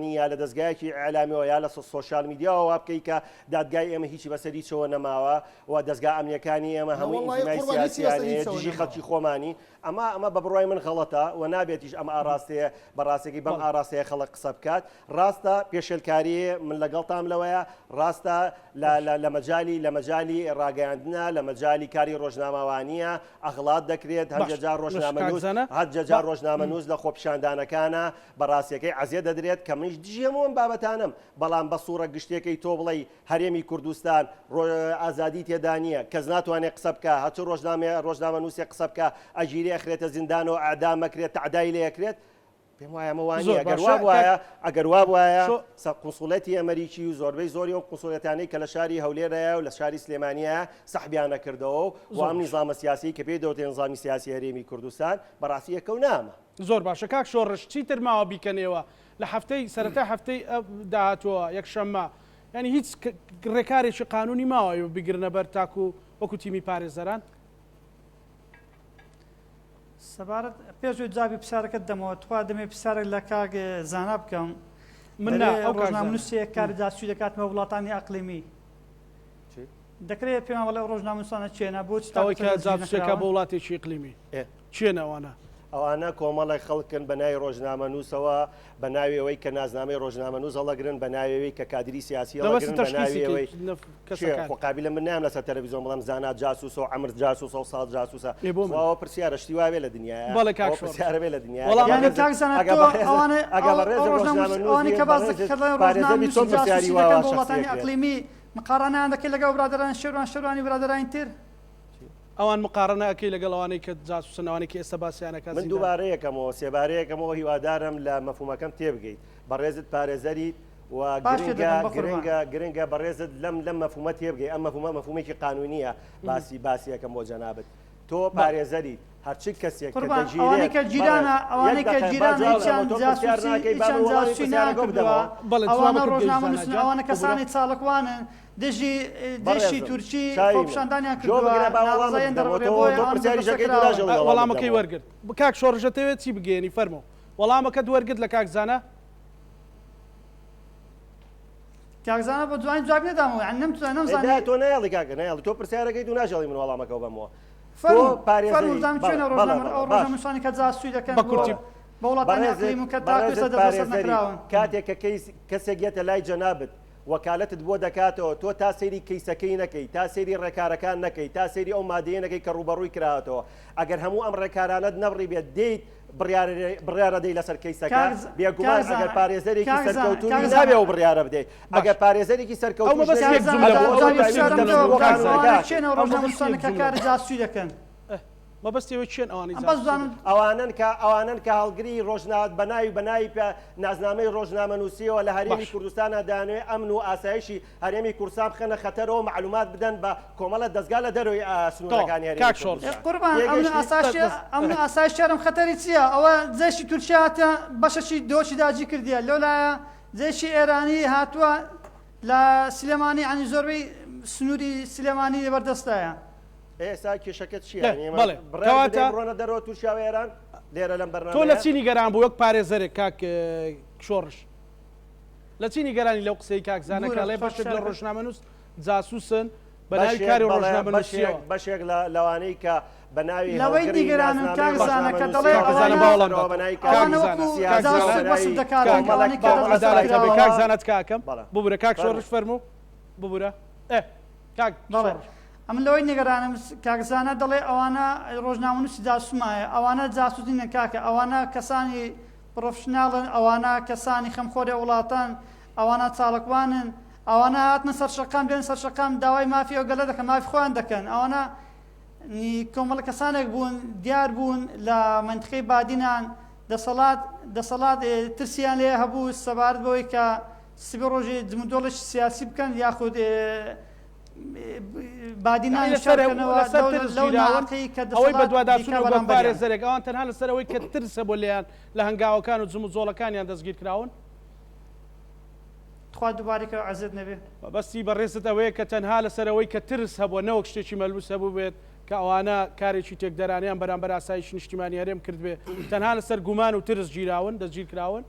تەلەفزیۆنی یا لە دەزگایەکی ئیعلامیەوە یا لە سۆشیال میدیاوە وا بکەی کە دادگای ئێمە هیچی بەسەر هیچەوە نەماوە و دەزگا ئەمنیەکانی ئێمە هەمووی نەوەڵڵاهی ئینتیمای قوربان هیچی سیاسیان بەسەر هەیە هیچەوە دژی نەماوە. خەڵکی خۆمانی ئەمە ئەمە بە. بڕوای من غەڵەتە و نابێتیش ئەم ئاراستەیە بە ڕاستەکەی بەم ئاراستەیە خەڵک قسە بکات. ڕاستە پێشێلکاری من لەگەڵتام لەوەیە ڕاستە لە مەجالی لە مەجالی ڕاگەیاندنە لە مەجالی کاری ڕۆژنامەوانیە ئەغڵات دەکرێت هەندێک جار ڕۆژنامەنووس هەندێک جار ڕۆژنامەنووس لە خۆپیشاندانەکانە بە ڕاستیەکەی عەزیەت دەدرێت کە منیش دژی هەموو ئەم بابەتانەم بەڵام بە سوڕە گشتیەکەی تۆ بڵێی هەرێمی کوردستان ئازادی تێدا نییە کەس ناتوانێت قسە بکە هەچ ڕۆژنامە ڕۆژنامەنووسێک قسە بکە ئەگیرێ ئەخرێتە زیندانەوە ئەعدام ئەکرێت تەعدای لێ ئەکرێت پێم وایە ئەمە وا نییە. ئەگەر وا بوایە، ئەگەر وا بوایە، سە قونسوڵێتی ئەمەریکی و زۆربەی زۆری ئەو قونسوڵێتانەی کە لە شاری هەولێرەیە و لە شاری سلێمانییە سەحبیان ئەکردەوە و ئەم نیزامە سیاسیەی کە پێی دەوترێ نیزامی سیاسی هەرێمی کوردستان بە ڕاستی یەکەو نامە. زۆر باشە کاک شۆڕش چیتر ماوە بیکەن ئێوە لە هەفتەی سەرەتای هەفتەی داهاتووە یەکشەممە یانی هیچ ڕێکارێکی قانونی ماوە ئێوە بگرنە بەر تاکو وەکو تیمی پارێزەران؟ سەبارەت پێش ئەوەی جوابی پرسیارەکەت دەمەوە تخوا دەمەوێت پرسیارێک لە کاک زانا بکەم من نا دەرێ ئەو کاک زانا. ڕۆژنامەنووسێک کاری جاسوسی دەکات بۆ وڵاتانی ئەقلیمی دەکرێت پێمان بڵێ ئەو ڕۆژنامەنووسانە کێنە بۆچی تا ئەوەی کە دەستگیر جاسوسێکە بۆ نەکراون؟ وڵاتێکی ئیقلیمی کێن ئەوانە؟ ئەوانە کۆمەڵێک خەڵکن بە ناوی ڕۆژنامەنووسەوە، بە ناوی ئەوەی کە نازنامەی ڕۆژنامەنووس هەڵەگرن، بە ناوی ئەوەی کە کادری سیاسی مەبەست هەڵەگرن، بە ناوی تەشخیسی ئەوەی کەی نەف کێ کەسەکان. خۆ قابیلە من نایەم لەسەر تەلەڤیزیۆن بڵێم زانا جاسووسە و عەمر جاسووسە و ساڵ جاسووسە. ئێ بۆ خۆ من؟ ئەوە پرسیارە شتی وا بێ لە دنیایە؟ بەڵێ کاک ئەوە شۆڕش. پرسیارە بێ لە دنیایە؟ ئەگەر وەڵامەکەت یانی بەڕێزت کاک زانا ئەگەر تۆ بەڕێزت ئەوانە ئەگەر ئەو بەڕێزت ئەو ڕۆژنامەنووس ڕۆژنامەنووس ئەوانەی بی کە باس بەڕێزت دەکەن دەڵێن پارێزەر بی ڕۆژنامەنووسی چۆن پرسیاری جاسووسی وا دەکەن وا بۆ شەخسی وڵاتانی ئەکرێت؟ ئەقلیمی مقاڕەنەیان دەکەی لەگەڵ برادەرانی شێروان شێروانی برادەرانی تر؟ ئەوان مقاڕەنە ئەکەی لەگەڵ ئەوانەی کە جاسوسن ئەوانەی کە ئێستا باسیان ئەکا من زیندان. دووبارەیەکەمەوە سێبارەیەکەمەوە هیوادارم لە مەفهومەکەم تێبگەیت بەڕێزت پارێزەریت و باش گرنگە تێدەگەم بەقوربان. گرنگە گرنگە بەڕێزت لەم لەم مەفهومە تێبگەی ئەم مەفهومە مەفهومێکی قانونیە باسی باسیەکەم بۆ جەنابت تۆ پارێزەریت هەرچ کەسێک کە قوربان ئەوانەی دەگیرێت کە بەڕێز جیرانە یەک ئەوانەی کە دەقە با جیرانە جواب هیچیان بدەمەوە تۆ پرسیار جاسوسی ناکەی با هیچیان من وەڵامی جاسوسی پرسیارەکەو نەکردووە بدەمەوە بەڵێ ئەوانە جوابەکە بگەیش زانا ڕۆژنامەنووسن جان ئەوانە ببورە. کەسانی چاڵکوانن دژی دژی بەڕێزم تورکی چاوی من خۆپیشاندانیان جۆ کردووە بگرە با وەڵامت ناڕەزاییان بدەمەوە دەربڕیوە تۆ بۆیە تۆ ئەوانە پرسیاریش دەستبەسەر ئەکەیت و کراون. ناژێڵی وەڵامت وەڵامەکەی بدەمەوە. وەرگرت کاک شۆڕش دەتەوێت چی بگەیەنی فەرموو وەڵامەکەت وەرگرت لە کاک زانا؟ کاک زانا بە جوانی جواب نەدامەوە یعنی نەمتوانی ئێ نەمزانی دایە تۆ نایەڵی کاکە نایەڵی تۆ پرسیارەکەیت و ناژێڵی من وەڵامەکەو بەمەوە تۆ فەرموو فەرموو پارێزەری بزانم بەڵێ چێنە بەڵێ ڕۆژنامە بەڵێ ئەو باش ڕۆژنامەنووسانی کە جاسووسی دەکەن بە بۆ کورتی بۆ وڵاتانی بەڕێزت ئەقلیم و کە تاکو بەڕێزت ئێستا دەستبەسەر پارێزەری نەکراون. کاتێک کە کەیس کەسێک یەتە لای جەنابت وەکالەتت بۆ دەکاتەوە تۆ تا سەیری کەیسەکەی نەکەی تا سەیری ڕێکارەکان نەکەی تا سەیری ئەو مادەیە نەکەی کە ڕووبەڕووی کراوەتەوە ئەگەر هەموو ئەم ڕێکارانەت نەبڕیبێت دێیت بڕیارە دەی لەسەر کەیسەکە کاک بێگومان کاک ئەگەر زانا پارێزەرێکی کاک زانا سەرکەوتوو کاک بی زانا نابێ ئەو بڕیارە بدەیت باش ئەگەر پارێزەرێکی ئەو سەرکەوتووش مەبەستی نەبی یەک کاک زانا جوملە جا بوو ئەو جوابی مەبەستی پرسیارم یەک دەوە جوملە بوو کاک بکەم زانا ئەوانە کێن ئەو ئەو مەبەستی ڕۆژنامەنووسانە یەک کە جوملە کاری بوو جاسووسی دەکەن مەبەستی ئەوەی کێن ئەوانەی بەس جاسوسی بزانم دەکەن؟ ئەوانەن کە ئەوانەن کە هەڵگری ڕۆژنا بە ناوی بە ناوی پە نازنامەی ڕۆژنامەنووسیەوە لە هەرێمی باش. کوردستانا دەیانەوێ ئەمن و ئاسایشی هەرێمی کوردستان بخەنە خەتەرەوە مەعلومات بدەن بە کۆمەڵە دەزگا لە دەرەوەی تەواو سنوورەکانی هەرێمی کاک شۆڕش. ئێ کوردستان. قوربان ئەمن و تێگەیشتی؟ ئاسایشی بەس ئەمن و ئاسایش شەرم خەتەری چییە ئەوە جەیشی تورکیا هاتە بەشەکی دۆشی داگیر کردیە لەولایە جەیشی ئێرانی هاتووە لە سلێمانی یانی زۆربەی سنووری سلێمانی لەبەردەستایە. ئێستا کێشەکە چییە؟ ئێ یانی ئێمە بەڵێ بڕیار کەواتە بدەین بڕۆنە دەرەوە تورکیا و ئێران لێرە لەم تۆ لە بەرنامەیە؟ چی نیگەران بووی وەک پارێزەرێک کاک شۆڕش؟ لە چی نیگەرانی لەو قسەی کاک زانا کە بورە ئەڵێ تخوا بەشێک لە پرسیارەکەت. ڕۆژنامەنووس جاسووسن بە ناوی بەشێک کاری بەڵێ بەشێک ڕۆژنامەنووسیەوە؟ بەشێک لە لەوانەی کە بە ناوی لەوەی هەڵگری نیگەرانم نازنامەی کاک زانا کە دەڵێ ڕۆژنامەنووسیەوە کاک زانا ئەوانە با وەڵام دەرەوە بداتەوە. بە ناوی کاک ئەوانە کاری زانا وەکو کاک سیاسی زانا جاسوس بە وەسف ناوی دەکات کاک کۆمەڵێک ئەوانەی کە با کۆمەڵێک دەستبەسەر عەدالەت هەبێ کراوە کاک زانا تکاکەم بەڵێ ببورە کاک فەرموو شۆڕش فەرموو ببورە ئێ کاک بەڵێ شۆڕش. ئەمن لەوەی نیگەرانم کاک زانا دەڵێ ئەوانە ڕۆژنامەنووسی جاسوسمایە ئەوانە جاسوس نینە کاکە ئەوانە کەسانی پڕۆفشناڵن ئەوانە کەسانی خەمخۆری وڵاتان ئەوانە چاڵکوانن ئەوانە هاتنە سەر شەقام دێن سەر شەقام داوای مافی ئەو گەلە دەکەن مافی خۆیان دەکەن ئەوانە کۆمەڵە کەسانێک بوون دیار بوون لە مەنتیقەی بادینان دەسەڵات دەسەڵات ترسیان لێ هەبوو سەبارەت بەوەی کە سبێ ڕۆژێ جمودۆڵێکی سیاسی بکەن یاخود بادینان یانی شەڕ لەسەر بکەنەوە لەسەر لەو ترس لەو گیراون ناحەقی کە ئەوەی دەسەڵات دیکە بەدواداچوون و وەک بەرامبەریان. پارێزەرێک ئەوان تەنها لەسەر ئەوەی کە ترس هەبووە لێیان لە هەنگاوەکان و جموجۆڵەکانیان دەستگیر کراون؟ تخوا دووبارەی کەوە عەزێت نەبێ. مەبەستی بەڕێزت ئەوەیە کە تەنها لەسەر ئەوەی کە ترس هەبووە نەوەک شتێکی مەلموس هەبووبێت کە ئەوانە کارێکی تێکدەرانەیان بەرامبەر ئاسایشی نیشتیمانی هەرێم کردبێ تەنها لەسەر گومان و ترس گیراون دەستگیر کراون؟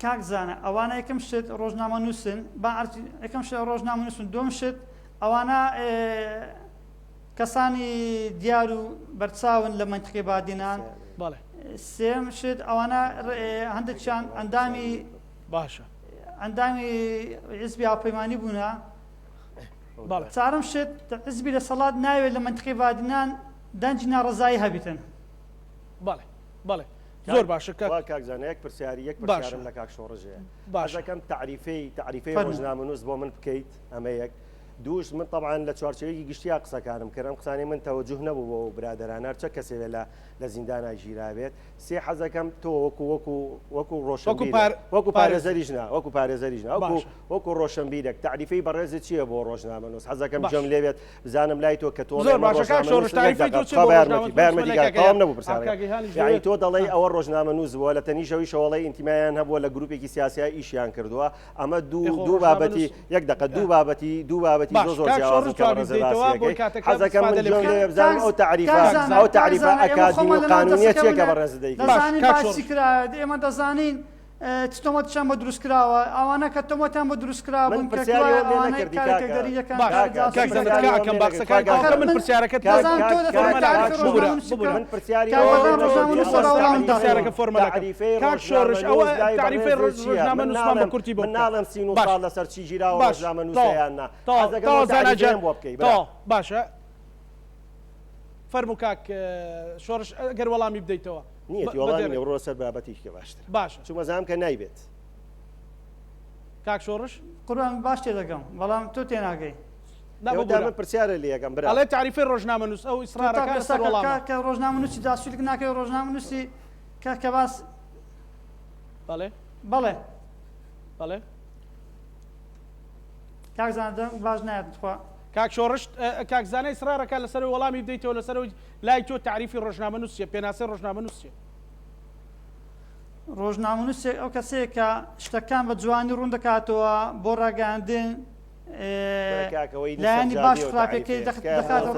کاک زانا ئەوانە یەکەم شت ڕۆژنامەنووسن با عەرز یەکەم شت ڕۆژنامەنووسن دووەم شت ئەوانە. کەسانی دیار و بەرچاون لە مەنتیقەی بادینان. بەڵێ. سێیەم شت ئەوانە هەندێکیان ئەندامی باشە ئەندامی حزبی هاوپەیمانی بوونە. بەڵێ. چوارەم شت حزبی دەسەڵات ناوێت لە مەنتیقەی بادینان دەنگی ناڕەزایی هەبیتن. بەڵێ بەڵێ زۆر باشە کاک وا کاک زانا یەک پرسیاری یەک باشە. پرسیارم لە کاک شۆڕش هەیە باشە. حەزەکەم تەعریفەی تەعریفەی فەرموو. ڕۆژنامەنووس بۆ من بکەیت ئەمە یەک دووش من تەبعەن لە چوارچێوەیەکی گشتیا قسەکانم کرد ئەم قسانەی من تەوەجوه نەبوو بۆ ئەو برادەرانە هەرچە کەسێ بێ لە لە زیندانا گیرابێت سێ حەزەکەم تۆ وەکو وەکو وەکو وەکو ڕۆشنبیرێک پار وەکو پارێزەر پارێزەریش نا وەکو پارێزەریش نا وەکو باشە. وەکو ڕۆشنبیرێک تەعریفەی بەڕێزت چییە بۆ ڕۆژنامەنووس حەزەکەم باش. گوێم لێ بێت بزانم لای تۆ کە تۆ زۆر ئەڵێی من باشە کاک شۆڕش ڕۆژنامەنووسم یەک تاریفەی دەقە تۆ چیە تخوا بۆ بە یارمەتی ڕۆژنامەنووس بە یارمەتی لای کاک کاک تەواو ئەیهان نەبوو ئا پرسیارەکە کاک ئەیهانیش یعنی دەوێت تۆ دەڵێی ئا. ئەوە ڕۆژنامەنووس بووە لە تەنیشەوەیشەوە ئەڵێی ئینتیمایان هەبووە لە گروپێکی سیاسیا ئیشیان کردووە ئەمە ئێ دوو خۆ دوو بابەتی ڕۆژنامەنووس یەک دەقە ئا. دوو بابەتی دوو بابەتی باش زۆر زۆر کاک جیاوازن شۆڕش کە جوابی بەڕێزت بدەیتەوە باسی بۆی ئەکەی کاتەکە حەزەکەم من استفادە لێ گوێم بکەین لێ بزانم کاک ئەو تەعریفە کاک کاک زانا ئەو کاک تەعریفە زانا ئێمە ئەکادیمی خۆمان و لەناو قانونیە چییە کە دەسەکەمونە بەڕێزت دەیکەی باش دەزانین کاک باسی شۆڕش کراوە ئێمە دەزانین چ تۆمەتیان بۆ دروست کراوە ئەوانە کە تۆمەتیان بۆ دروست من کرابوون کە پرسیاری گوایە ئەوەم لێ ئەوانەی نەکردی کارە کاکە تێکدەری دەکەن باش کارە کاکە کاک جاسوسی زانا دەکەن پرسیاری تکا ئەوەم ئەکەم لێ با نەکردی قسەکانی کاکە تەواو ئاخر کە من من پرسیارەکەت کاک دەزان کاک تۆ دەتەوێت کاک فۆرمەل کاک تاریفی ئەکەم ببورە ڕۆژنامەنووسی ببورە بکە من پرسیاری کاک ئەوەم بەردان لێ نەکردی ڕۆژنامەنووسە ئەوە با وەڵامم تەعریفەی پرسیارەکە داتەوە فۆرمەل ئەکەم تەعریفەی کاک شۆڕش ئەوە ڕۆژنامەنووس لای تەعریفەی بەڕێزت چییە من ڕۆژنامەنووسمان بە ناڵێم کورتی بۆ من بکە ناڵێم 39 باش ساڵ لەسەر چی گیراوە باش ڕۆژنامەنووسە تەواو یان نا تەواو حەزەکەم تەواو ئەو زانا گیان تەعریفەیەم بۆ بکەی برا تەواو باشە فەرموو کاک شۆڕش ئەگەر وەڵامی بدەیتەوە نیەتی بە وەڵامی دێڕێک نیە بڕۆ سەر بابەتێکی کە باشترە باشە چونکە زانم کە نایبێت. کاک شۆڕش؟ قوربان باش تێدەگەم بەڵام تۆ تێناگەی. نا ئێوە ببورە. دامە پرسیارە لێ ئەکەم برا. ئەڵێ تاریفەی ڕۆژنامەنووس ئەو تۆ تا ئیسڕارەکە ئێستا لەسەر کە وەڵامە. کە ڕۆژنامەنووسی جاسوولک ناکەی ڕۆژنامەنووسی کە کە باس بەڵێ بەڵێ بەڵێ کاک زانا دەنگ باش نایەت تخوا. کاک شۆڕش کاک زانا ئیسڕارەکە لەسەر وەڵامی بدەیتەوە لەسەر ئەوەی لای تۆ تاریفی ڕۆژنامەنووس چیە پێناسەی ڕۆژنامەنووس چیە؟ ڕۆژنامەنووسێک ئەو کەسەیە کە شتەکان بە جوانی ڕوون دەکاتەوە بۆ ڕاگەیاندن لایەنی باش و خراپەکەی دەخاتە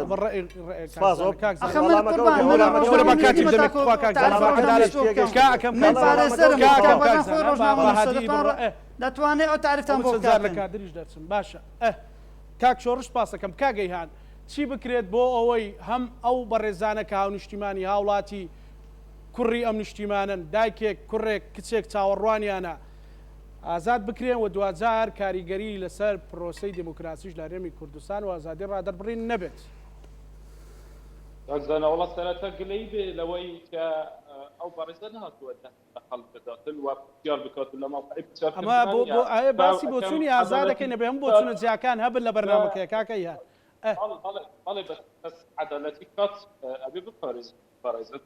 دەتوانێت ئەو تاریفتان بۆ لە کادریش دەرچم باشە کاک شۆڕش پاسەکەم کاک ئەیهان چی بکرێت بۆ ئەوەی هەم ئەو بەڕێزانە کە هاونیشتیمانی هاوڵاتی کوڕی ئەم نیشتیمانەن، دایکێک، کوڕێک، کچێک چاوەڕوانیانە ئازاد بکرێن و دواجار کاریگەری لەسەر پرۆسەی دیموکراسیش لە هەرێمی کوردستان و ئازادی ڕادەربڕین نەبێت. کاک زانا وەڵا سەرەتا گلەیی بێ لەوەی کە ئەو بەڕێزە نەهاتووە دەست بە خەڵک بداتن و پرسیار بکات و لە مەوقعی پرسیار ئەمە کردنان بۆ نییە بۆ ئایە با باسی ئەکەم بۆچوونی ئازاد عەدالەتی دەکەین ئەبێ هەموو بکات بۆچوونە جیاکان هەبن لە کە بەرنامەکەیە کاکە ئیهان ئە. بەڵێ بەڵێ بەڵێ بەس بەس عەدالەتی کات ئەبێ بپارێزی بەڕێزت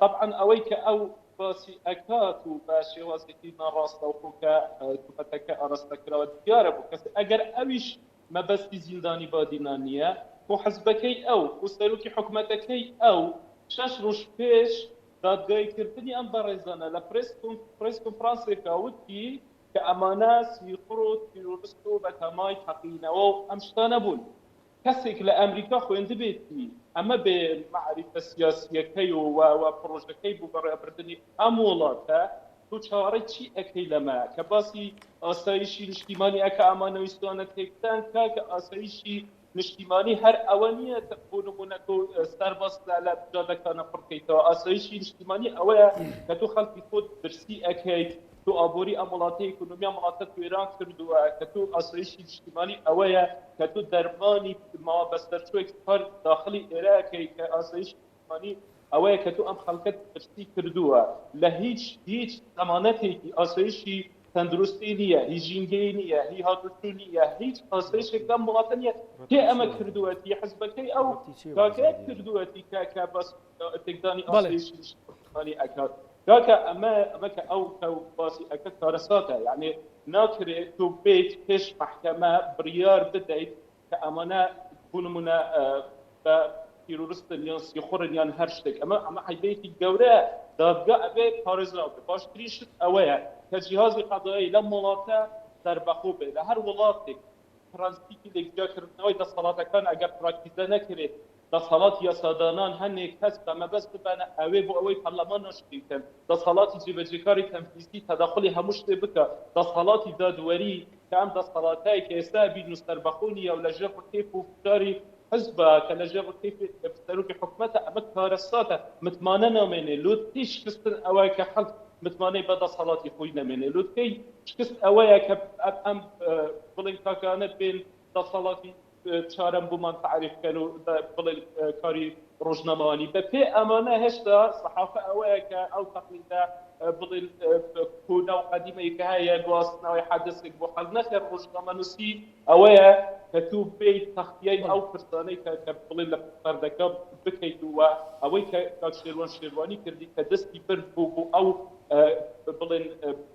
تەبعەن ئەوەی کە ئەو باسی ئەکات و بە شێوازێکی ناڕاستەوخۆ کە تۆمەتەکە ئاراستە کراوە دیارە بۆ کەس ئەگەر ئەویش مەبەستی زیندانی بادینان نییە خۆ حزبەکەی ئەو خۆ سەرۆکی حکومەتەکەی ئەو شەش ڕۆژ پێش دادگایی کردنی ئەم بەڕێزانە لە پرێس پرێس کۆنفرانسێکا وتی کە ئەمانە سیخوڕ و تیرۆرست و بەتەمای تەقینەوە و ئەم شتانە بوون کەسێک لە ئەمریکا خوێندبێتی ئەمە بێ مەعریفە سیاسییەکەی و و پڕۆژەکەی بۆ بەڕێوەبردنی ئەم وڵاتە تۆ چاوەڕێی چی ئەکەی لەمە کە باسی ئاسایشی نیشتیمانی ئەکا ئەمانە ویستوانە تێکدان کاکە ئاسایشی نیشتیمانی هەر ئەوە نییە بۆ نمونە تۆ سەرباز لە لە جادەکانە پڕکەیتەوە ئاسایشی نیشتیمانی ئەوەیە کە تۆ خەڵکی خۆت برسی ئەکەیت تۆ ئابووری ئەم وڵاتەی ئیکۆنۆمی ئەم وڵاتەت وێران کردووە کە تۆ ئاسایشی نیشتیمانی ئەوەیە کە تۆ دەرمانی ماوە بەسەرچووێک کار داخڵی ئێرە ئەکەی کە ئاسایشی نیشتیمانی ئەوەیە کە تۆ ئەم خەڵکەت برسی کردووە لە هیچ هیچ زەمانەتێکی ئاسایشی تەندروستی نییە هی ژینگەی نییە هی هاتوچوو نییە هیچ ئاسایشێک لەم وڵاتە نییە کێ ئەمە کردووەتی حزبەکەی ئەو کاکەیە کردووەتی کە کە باس تێکدانی ئاسایشی نیشتیمانی ئەکات کاکە ئەمە ئەمە کە ئەو کە باسی ئەکە کارەساتە یعنی ناکرێت تۆ بێیت پێش مەحکەمە بڕیار بدەیت کە ئەمانە بۆ نمونە بە تیرۆرستن یان سیخوڕن یان هەر شتێک ئەمە ئەمە عەیبەیەکی گەورەیە دادگا ئەبێ پارێزراو بێت باشترین شت ئەوەیە کە جیهازی قەزایی لەم وڵاتە سەربەخۆ بێت لە هەر وڵاتێک پرەنسیپی لێکجیاکردنەوەی دەسەڵاتەکان ئەگەر پراکتیزە نەکرێت دەسەڵاتی یاسادانان هەنێک کەس بە مەبەست ببەنە ئەوێ بۆ ئەوەی پەرلەمان ناشرین کەن، دەسەڵاتی جێبەجێکاری تەنفیزی تەدەخولی هەموو شتێ بکا، دەسەڵاتی دادوەری کە ئەم دەسەڵاتەی کە ئێستا ئەبینن سەربەخۆ نییە و لە ژێر ڕکێف و فشاری. حزبە کە لە ژێر ڕکێفی سەرۆکی حکومەتە ئەمە کارەساتە متمانە نامێنێ لوتکەی شکستن ئەوەیە کە خەڵک متمانەی بە دەسەڵاتی خۆی نەمێنێ لوتکەی شکست ئەوەیە کە ئەم بڵێن کاکانە بێن دەسەڵاتی چارەم بۆمان تەعریف بکەن و بڵێن کاری ڕۆژنامەوانی بە پێ ئەمانە هێشتا سەحافە ئەوەیە کە ئەو تەقلیدە بڵێن کۆنە و قەدیمەی کە هەیە گواستنەوەی حەدەسێک بۆ خەڵک نەخێر ڕۆژنامەنووسی ئەوەیە کە تۆ بێیت تەختیای ئەو پرسانەی کە کە بڵێن لە پەردەکە بکەیت و ئەوەی کە کاک شێروان شێروانی کردی کە دەستی برد بۆ بۆ ئەو بڵێن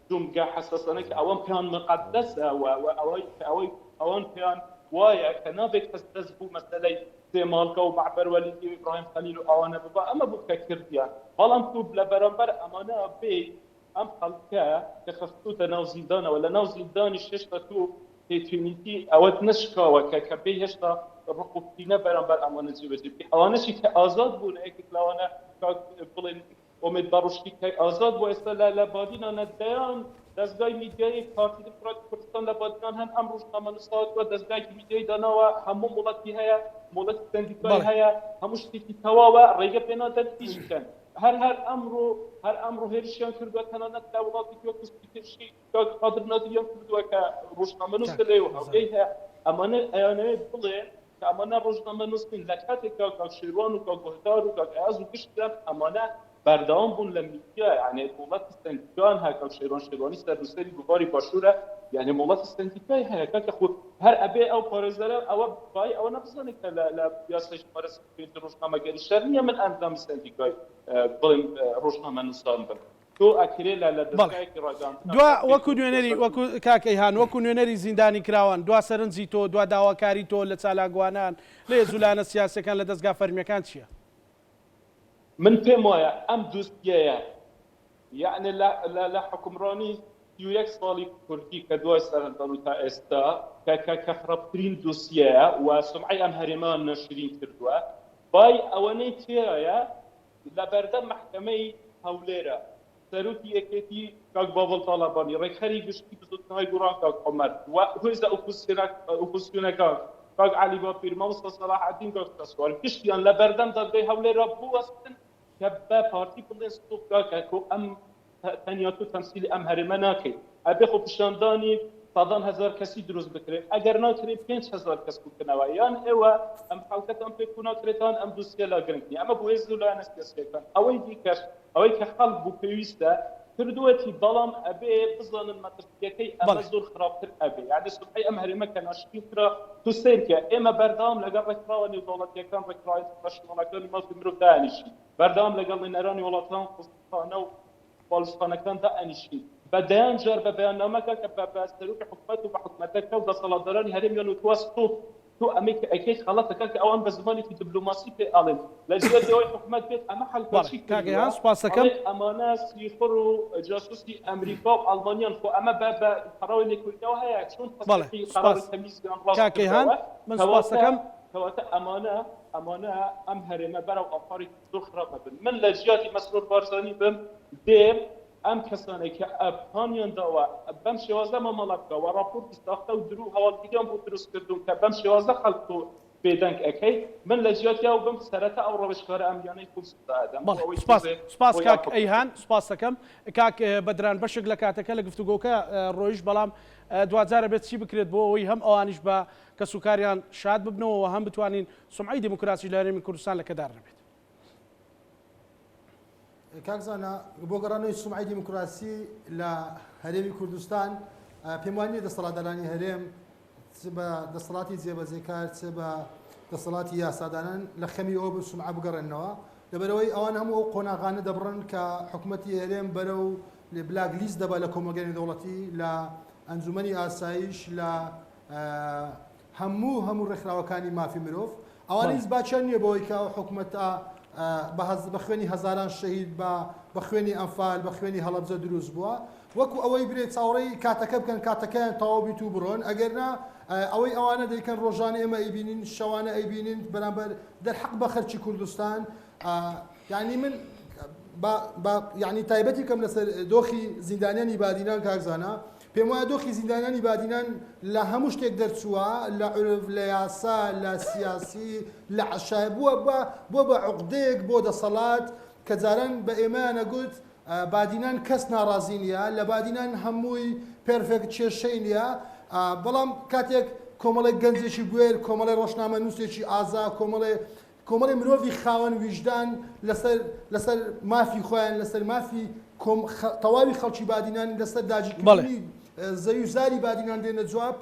جومگە حەساسانە کە ئەوان پێیان مقدسە و ئەوەی کە ئەوەی ئەوان پێیان وایە کە نابێت کەس دەست بۆ مەسەلەی سێماڵکە و مەعبەر وەلیدی و ئیبراهیم خەلیل و ئەوانە ببا ئەمە بوو کە کردیان بەڵام تۆ لە بەرامبەر ئەمانە بێیت ئەم خەڵکە کە خستووتە ناو زیندانەوە لە ناو زیندانیش هێشتا تۆ پێتوینیتی ئەوەت نەشکاوە کە کە بێی هێشتا ڕق و کینە بەرامبەر ئەمانە جێبەجێ بکەی ئەوانەشی کە ئازاد بوون یەکێک لەوانە کاک بڵێن ئومێد بەڕوشتی کە ئازاد بوو ئێستا لە لە بادینانە دەیان دەزگای میدیایی پارتی دیموکراتی کوردستان لە بادینان هەن ئەم ڕۆژنامەنووس هاتووە دەزگایەکی میدیایی داناوە هەموو مۆڵەتی هەیە مۆڵەتی سەندیکای بەڵێ. هەیە هەموو شتێکی تەواوە ڕێگە پێ نادەن ئیش بکەن هەر هەر ئەمڕۆ هەر ئەمڕۆ هێرشیان کردووە تەنانەت لە وڵاتێکی وەکو سوید هێرشی کاک قادر نادریان کردووە کە ڕۆژنامەنووسە کاک لێ و زانا. هەڵگەی هەیە ئەمانە ئەیانەوێت بڵێ کە ئەمانە ڕۆژنامەنووس نین لە کاتێکدا کاک شێروان و کاک گۆهدار و کاک ئەیاز و گشتیان ئەمانە بەردەوام بوون لە میدیا یعنی مۆڵەتی سەندیکایان هەیە کاک شێروان شێروانی سەرنووسەری گۆڤاری باشوورە یعنی مۆڵەتی سەندیکای هەیە کاکە خۆ هەر ئەبێ ئەو پارێزەرە ئەوە بای ئەوە نەبزانێت کە لە لە یاسای ژمارە 35 ڕۆژنامەگەری شەر نییە من ئەندامی سەندیکای بڵێم ڕۆژنامەنووسان بم تۆ ئەکرێ لە لە بەڵێ دەزگایەکی ڕاگەیاندنا دوا کار بکەیت وەکو و نوێنەری سیاسەت وەکو کاک ئەیهان وەکو نوێنەری زیندانی کراوان دوا سەرنجی تۆ دوا داواکاری تۆ لە چالاکوانان لە هێز و لایەنە سیاسیەکان لە دەزگا فەرمیەکان چیە؟ من پێم وایە ئەم دوستیەیە یەعنی لە لە لە حوکمڕانی 31 ساڵی کوردی کە دوای سەرهەڵدان و تا ئێستا کە کە کە خراپترین دوسیەیە و سومعەی ئەم هەرێمەیان ناشرین کردووە بای ئەوەنەی تێیایە لە بەردەم مەحکەمەی هەولێرە سەرۆکی یەکێتی کاک باڤڵ تاڵەبانی، ڕێکخەری گشتی بزوتنەوەی گۆڕان کاک عومەر و هێزە ئۆپۆزسیۆنەکان کاک عەلی باپیر، مامۆستا سەلاحەدین، کاک شاسوار گشتیان لە بەردەم دادگای هەولێرە بوەستن کە بە پارتی بڵێن ستۆپ کاکە تۆ ئەم تەنیا تۆ تەمسیلی ئەم هەرێمە ناکەیت ئەبێ خۆپیشاندانی سەدان هەزار کەسی دروست بکرێت ئەگەر ناکرێت 5هزار کەس بکەنەوە یان ئێوە ئەم خەڵکەتان پێ کو ناکرێتان ئەم دوسیە لا گرنگ نیە ئەمە بۆ هێز و لایەنە سیاسیەکان ئەوەی دیکەش ئەوەی کە خەڵک بوو پێویستە کردووەتی بەڵام ئەبێ بزانن مەترسیەکەی ئەمە بەڵێ. زۆر خراپتر ئەبێ یعنی سوبحی ئەم هەرێمە کە ناشرین کرا تو سەیرکە ئێمە بەردەوام لەگەڵ ڕێکخراوە نێودەوڵەتیەکان ڕێکخراوە ئینتەرناشناڵەکانی مافی مرۆڤ دانیشین بەردەوام لەگەڵ نوێنەرانی وڵاتان قوسڵخانە و باڵیۆزخانەکان دائەنیشین بە دەیان جار بە بەیاننامەکە کە بە بە سەرۆکی حکومەت و بە حکومەتەکە و دەسەڵاتدارانی هەرێمیان وتووە ستۆپ تۆ ئەمەی کە ئەیکەیت خەڵەتە کاکە ئەوان بە زمانێکی دبلۆماسی پێ ئەڵێن لە جیاتی ئەوەی حکومەت بێت ئەمە بەڵێ حەلکەچی کاک کردووە ئەیهان سوپاس دەکەم. ئەڵێ ئەمانە سیخوڕ و جاسوسی ئەمریکا و ئەڵمانیان خۆ ئەمە بە بە پەڕاوی لێکۆڵینەوە هەیە چۆن بەڵێ تەسریحی سوپاس قەراری تەمیزیان ڕاست کاک ئەیهان کردەوە من سوپاس کەواتە دەکەم. کەواتە ئەمانە ئەمانە ئەم هەرێمە بەرەو ئاقارێکی زۆر خراپ ئەبن من لە جیاتی مەسرور بارزانی بم دێم ئەم کەسانەی کە هانیان داوە بەم شێوازە مامەڵە بکە و ڕاپۆرتی ساختە و درو هەواڵگریان بۆ دروست کردوون کە بەم شێوازە خەڵک تۆ بێدەنگ ئەکەی من لە جیاتی ئەو بم سەرەتا ئەو ڕاوێژکارە ئەمنیانەی خۆم سزا ئەدەم بۆ بەڵێ ئەوەی سوپاس تۆزێ سوپاس خۆیان کاک حوکم ئەیهان بکەن. سوپاس دەکەم کاک بەدران بەشێک لە کاتەکە لە گفتوگۆکە ڕۆیشت بەڵام دواجار ئەبێت چی بکرێت بۆ ئەوەی هەم ئەوانیش بە کەسوکاریان شاد ببنەوە و هەم بتوانین سومعەی دیموکراسیش لە هەرێمی کوردستان لەکەدار نەبێت. کاک زانا بۆ گەڕانەوەی سومعەی دیموکراسی لە هەرێمی کوردستان پێم وانیە دەسەڵاتدارانی هەرێم چ بە دەسەڵاتی جێبەجێکار چ بە دەسەڵاتی یاسادانان لە خەمی ئەوە بن سومعە بگەڕێنەوە لەبەرەوەی ئەوان هەموو ئەو قۆناغانە دەبڕن کە حکوومەتی هەرێم بەرەو black list دەبا لە کۆمەڵگەی نێودەوڵەتی لە ئەنجومەنی ئاسایش لە هەموو هەموو ڕێکخراوەکانی مافی مرۆڤ ئەوان بەڵێ. هیچ باکیان نییە بەوەی کە ئەو حکومەتە بە هەز بە خوێنی هەزاران شەهید بە بە خوێنی ئەنفال بە خوێنی هەڵەبجە دروست بووە وەکو ئەوەی برێ چاوەڕێی کاتەکە بکەن کاتەکەیان تەواو بیت و بڕۆن ئەگەر نا ئەوەی ئەوانە دەیکەن ڕۆژانە ئێمە ئەیبینین شەوانە ئەیبینین بەرامبەر دەرحەق بە خەرکی کوردستان یعنی من. با با یعنی تایبەتی بکەم لەسەر دۆخی زیندانیانی بادینان کاک زانا پێم وایە دۆخی زیندانیانی بادینان لە هەموو شتێک دەرچووە لە عورف لە یاسا لە سیاسی لە عەشای بووە بە بووە بە عوقدەیەک بۆ دەسەڵات کە جاران بە ئێمەیان ئەگوت بادینان کەس ناڕازی نییە لە بادینان هەمووی perfect کێشەی نییە بەڵام کاتێک کۆمەڵێک گەنجێکی بوێر کۆمەڵی ڕۆژنامەنووسێکی ئازا کۆمەڵێ کۆمەڵی مرۆڤی خاوەن ویژدان لەسەر لەسەر مافی خۆیان لەسەر مافی کۆم تەواوی خەڵکی بادینان لەسەر داگیرکردنی زەوی و زاری بادینان دێنە جواب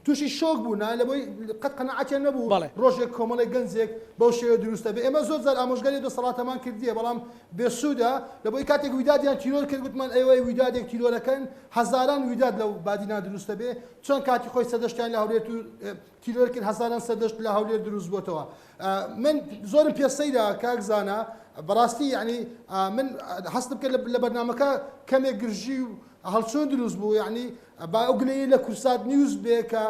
تووشی شۆک بوو نا لەبۆی قەت قەناعەتیان نەبوو ڕۆژێک کۆمەڵێک گەنجێک بەو شێوە دروستە بێ ئێمە زۆر جار ئامۆژگاری دەسەڵاتەمان کردیە بەڵام بێسوودە لەبۆی کاتێک ویدادیان تیرۆر کرد گوتمان ئێوە ویدادێک تیرۆرەکەن هەزاران ویداد لەو بادینان دروستە بێ چۆن کاتی خۆی سەدەشتیان لە هەولێر تیرۆر کرد هەزاران سەردەشت لە هەولێر دروست بۆتەوە من زۆرم پێ سەیرە کاک زانا بەڕاستی یعنی من هەستم کرد لە بەرنامەکە کەمێک گرژی و هەڵچوون دروست بوو یعنی با ئەو گلەیی لە کورسات نیوز بێ کە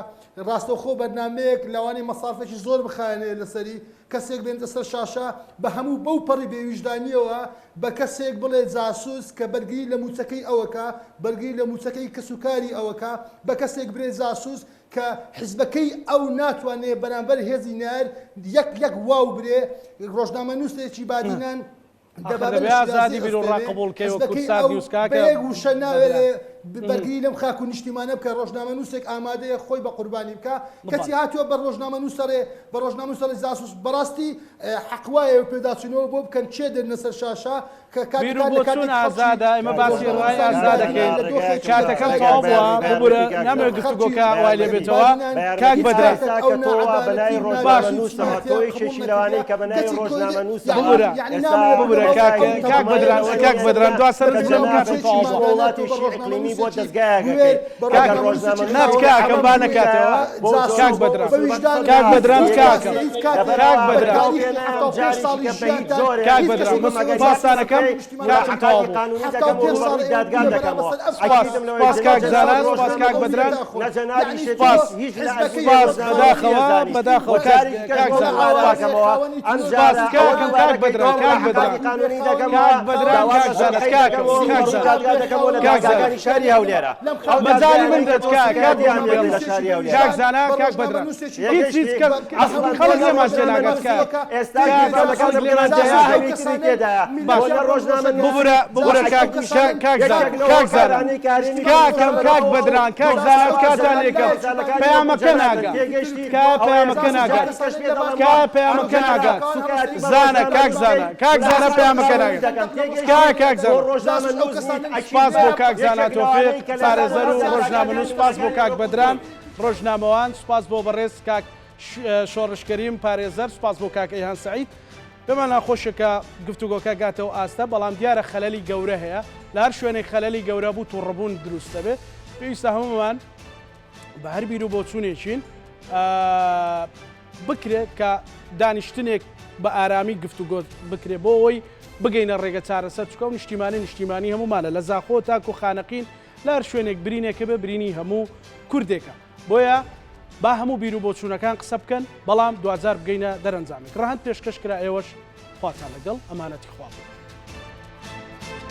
ڕاستەوخۆ بەرنمەیەک لەوانەیە مەسافێکی زۆر بخایەنێ لەسەری کەسێک بێنتە سەر شاشە بە هەموو بەو پەڕی بێویژدانیەوە بە کەسێک بڵێ جاسوس کە بەرگری لە موچەکەی ئەوەکە بەرگری لە موچەکەی کەسوکاری ئەوەکە بە کەسێک برێ جاسوس کە حیزبەکەی ئەو ناتوانێ بەرامبەر هێزی نەیار یەک یەک واو برێ، ڕۆژنامەنووسێکی بادینان دەبابە لە شیرازەی ئەستێنێ، حیزبەکەی ئەو بە یەک وشە ناوێرێ بەرگری لەم خاک و نیشتیمانە بکا، ڕۆژنامەنووسێک ئامادەیە خۆی بە قوربانی بکا، کەچی هاتووە بە ڕۆژنامەنووسەڕێ بە ڕۆژنامەنووسەڕێ جاسوس، بەڕاستی حەق وایە پێداچوونەوە بۆ بکەن کێ دێننە سەر شاشە، بیر و بۆچوون ئازادە ئێمە باسی ڕای ئازاد دەکەین کاتەکەم تەواو بووە ببورە نامەوێت گفتوگۆکە وای لێ بێتەوە کاک بەدران باش ببورە ببورە کاک کاک بەدران کاک بەدران دوا سەرنج بکەم کاتم تەواو بووە کاک نا تکاکەم با نەکاتەوە کاک بەدران کاک بەدران تکاکەم کاک بەدران کاک بەدران سوپاستانەکەم کاتم تەواو بوو سوپاس سوپاس کاک زانا سوپاس کاک بەدران سوپاس سوپاس بەداخەوە بەداخەوە کاک کاک زانا سوپاس سوپاس کاکم کاک بەدران کاک بەدران کاک بەدران کاک زانا کاکم کاک زانا کاک زانا شاری هەولێرە مەجالی من دەت کاک کاک کاک زانا کاک بەدران هیچ هیچ کەس خەڵک لێمان تێناگات کاک کاک لێمان تێناگات باش ببورە ببورە کاک کاک زانا کاک زانا کاکم کاک بەدران کاک زانا تکاتان لێکەم پەیامەکە ناگات تکایە پەیامەکە ناگات تکایە پەیامەکە ناگات زانا کاک زانا کاک زانا پەیامەکە ناگات تکایە کاک زانا سپاس بۆ کاک زانا تۆفیق پارێزەر و ڕۆژنامەنووس سپاس بۆ کاک بەدران ڕۆژنامەوان سپاس بۆ بەڕێز کاک شۆڕش کەریم پارێزەر سپاس بۆ کاک ئەیهان سەعید پێمان ناخۆشە کە گفتوگۆکە گاتە ئەو ئاستە، بەڵام دیارە خەلەلی گەورە هەیە، لە هەر شوێنێک خەلەلی گەورە بوو توڕەبوون دروست دەبێت، پێویستە هەموومان بە هەر بیر و بۆچوونێکین بکرێت کە دانیشتنێک بە ئارامی گفتوگۆ بکرێت بۆ ئەوەی بگەینە ڕێگە چارەسەر چکە و نیشتیمانی نیشتیمانی هەموومانە لە زاخۆ تاکو خانەقین لە هەر شوێنێک برینێکە بێ برینی هەموو کوردێکە. بۆیە با هەموو بیروبۆچوونەکان قسە بکەن، بەڵام دواجار بگەینە دەرەنجامێک. ڕەهەند پێشکەش کرا ئێوەش خواتان لەگەڵ، ئەمانەتی خوا بن.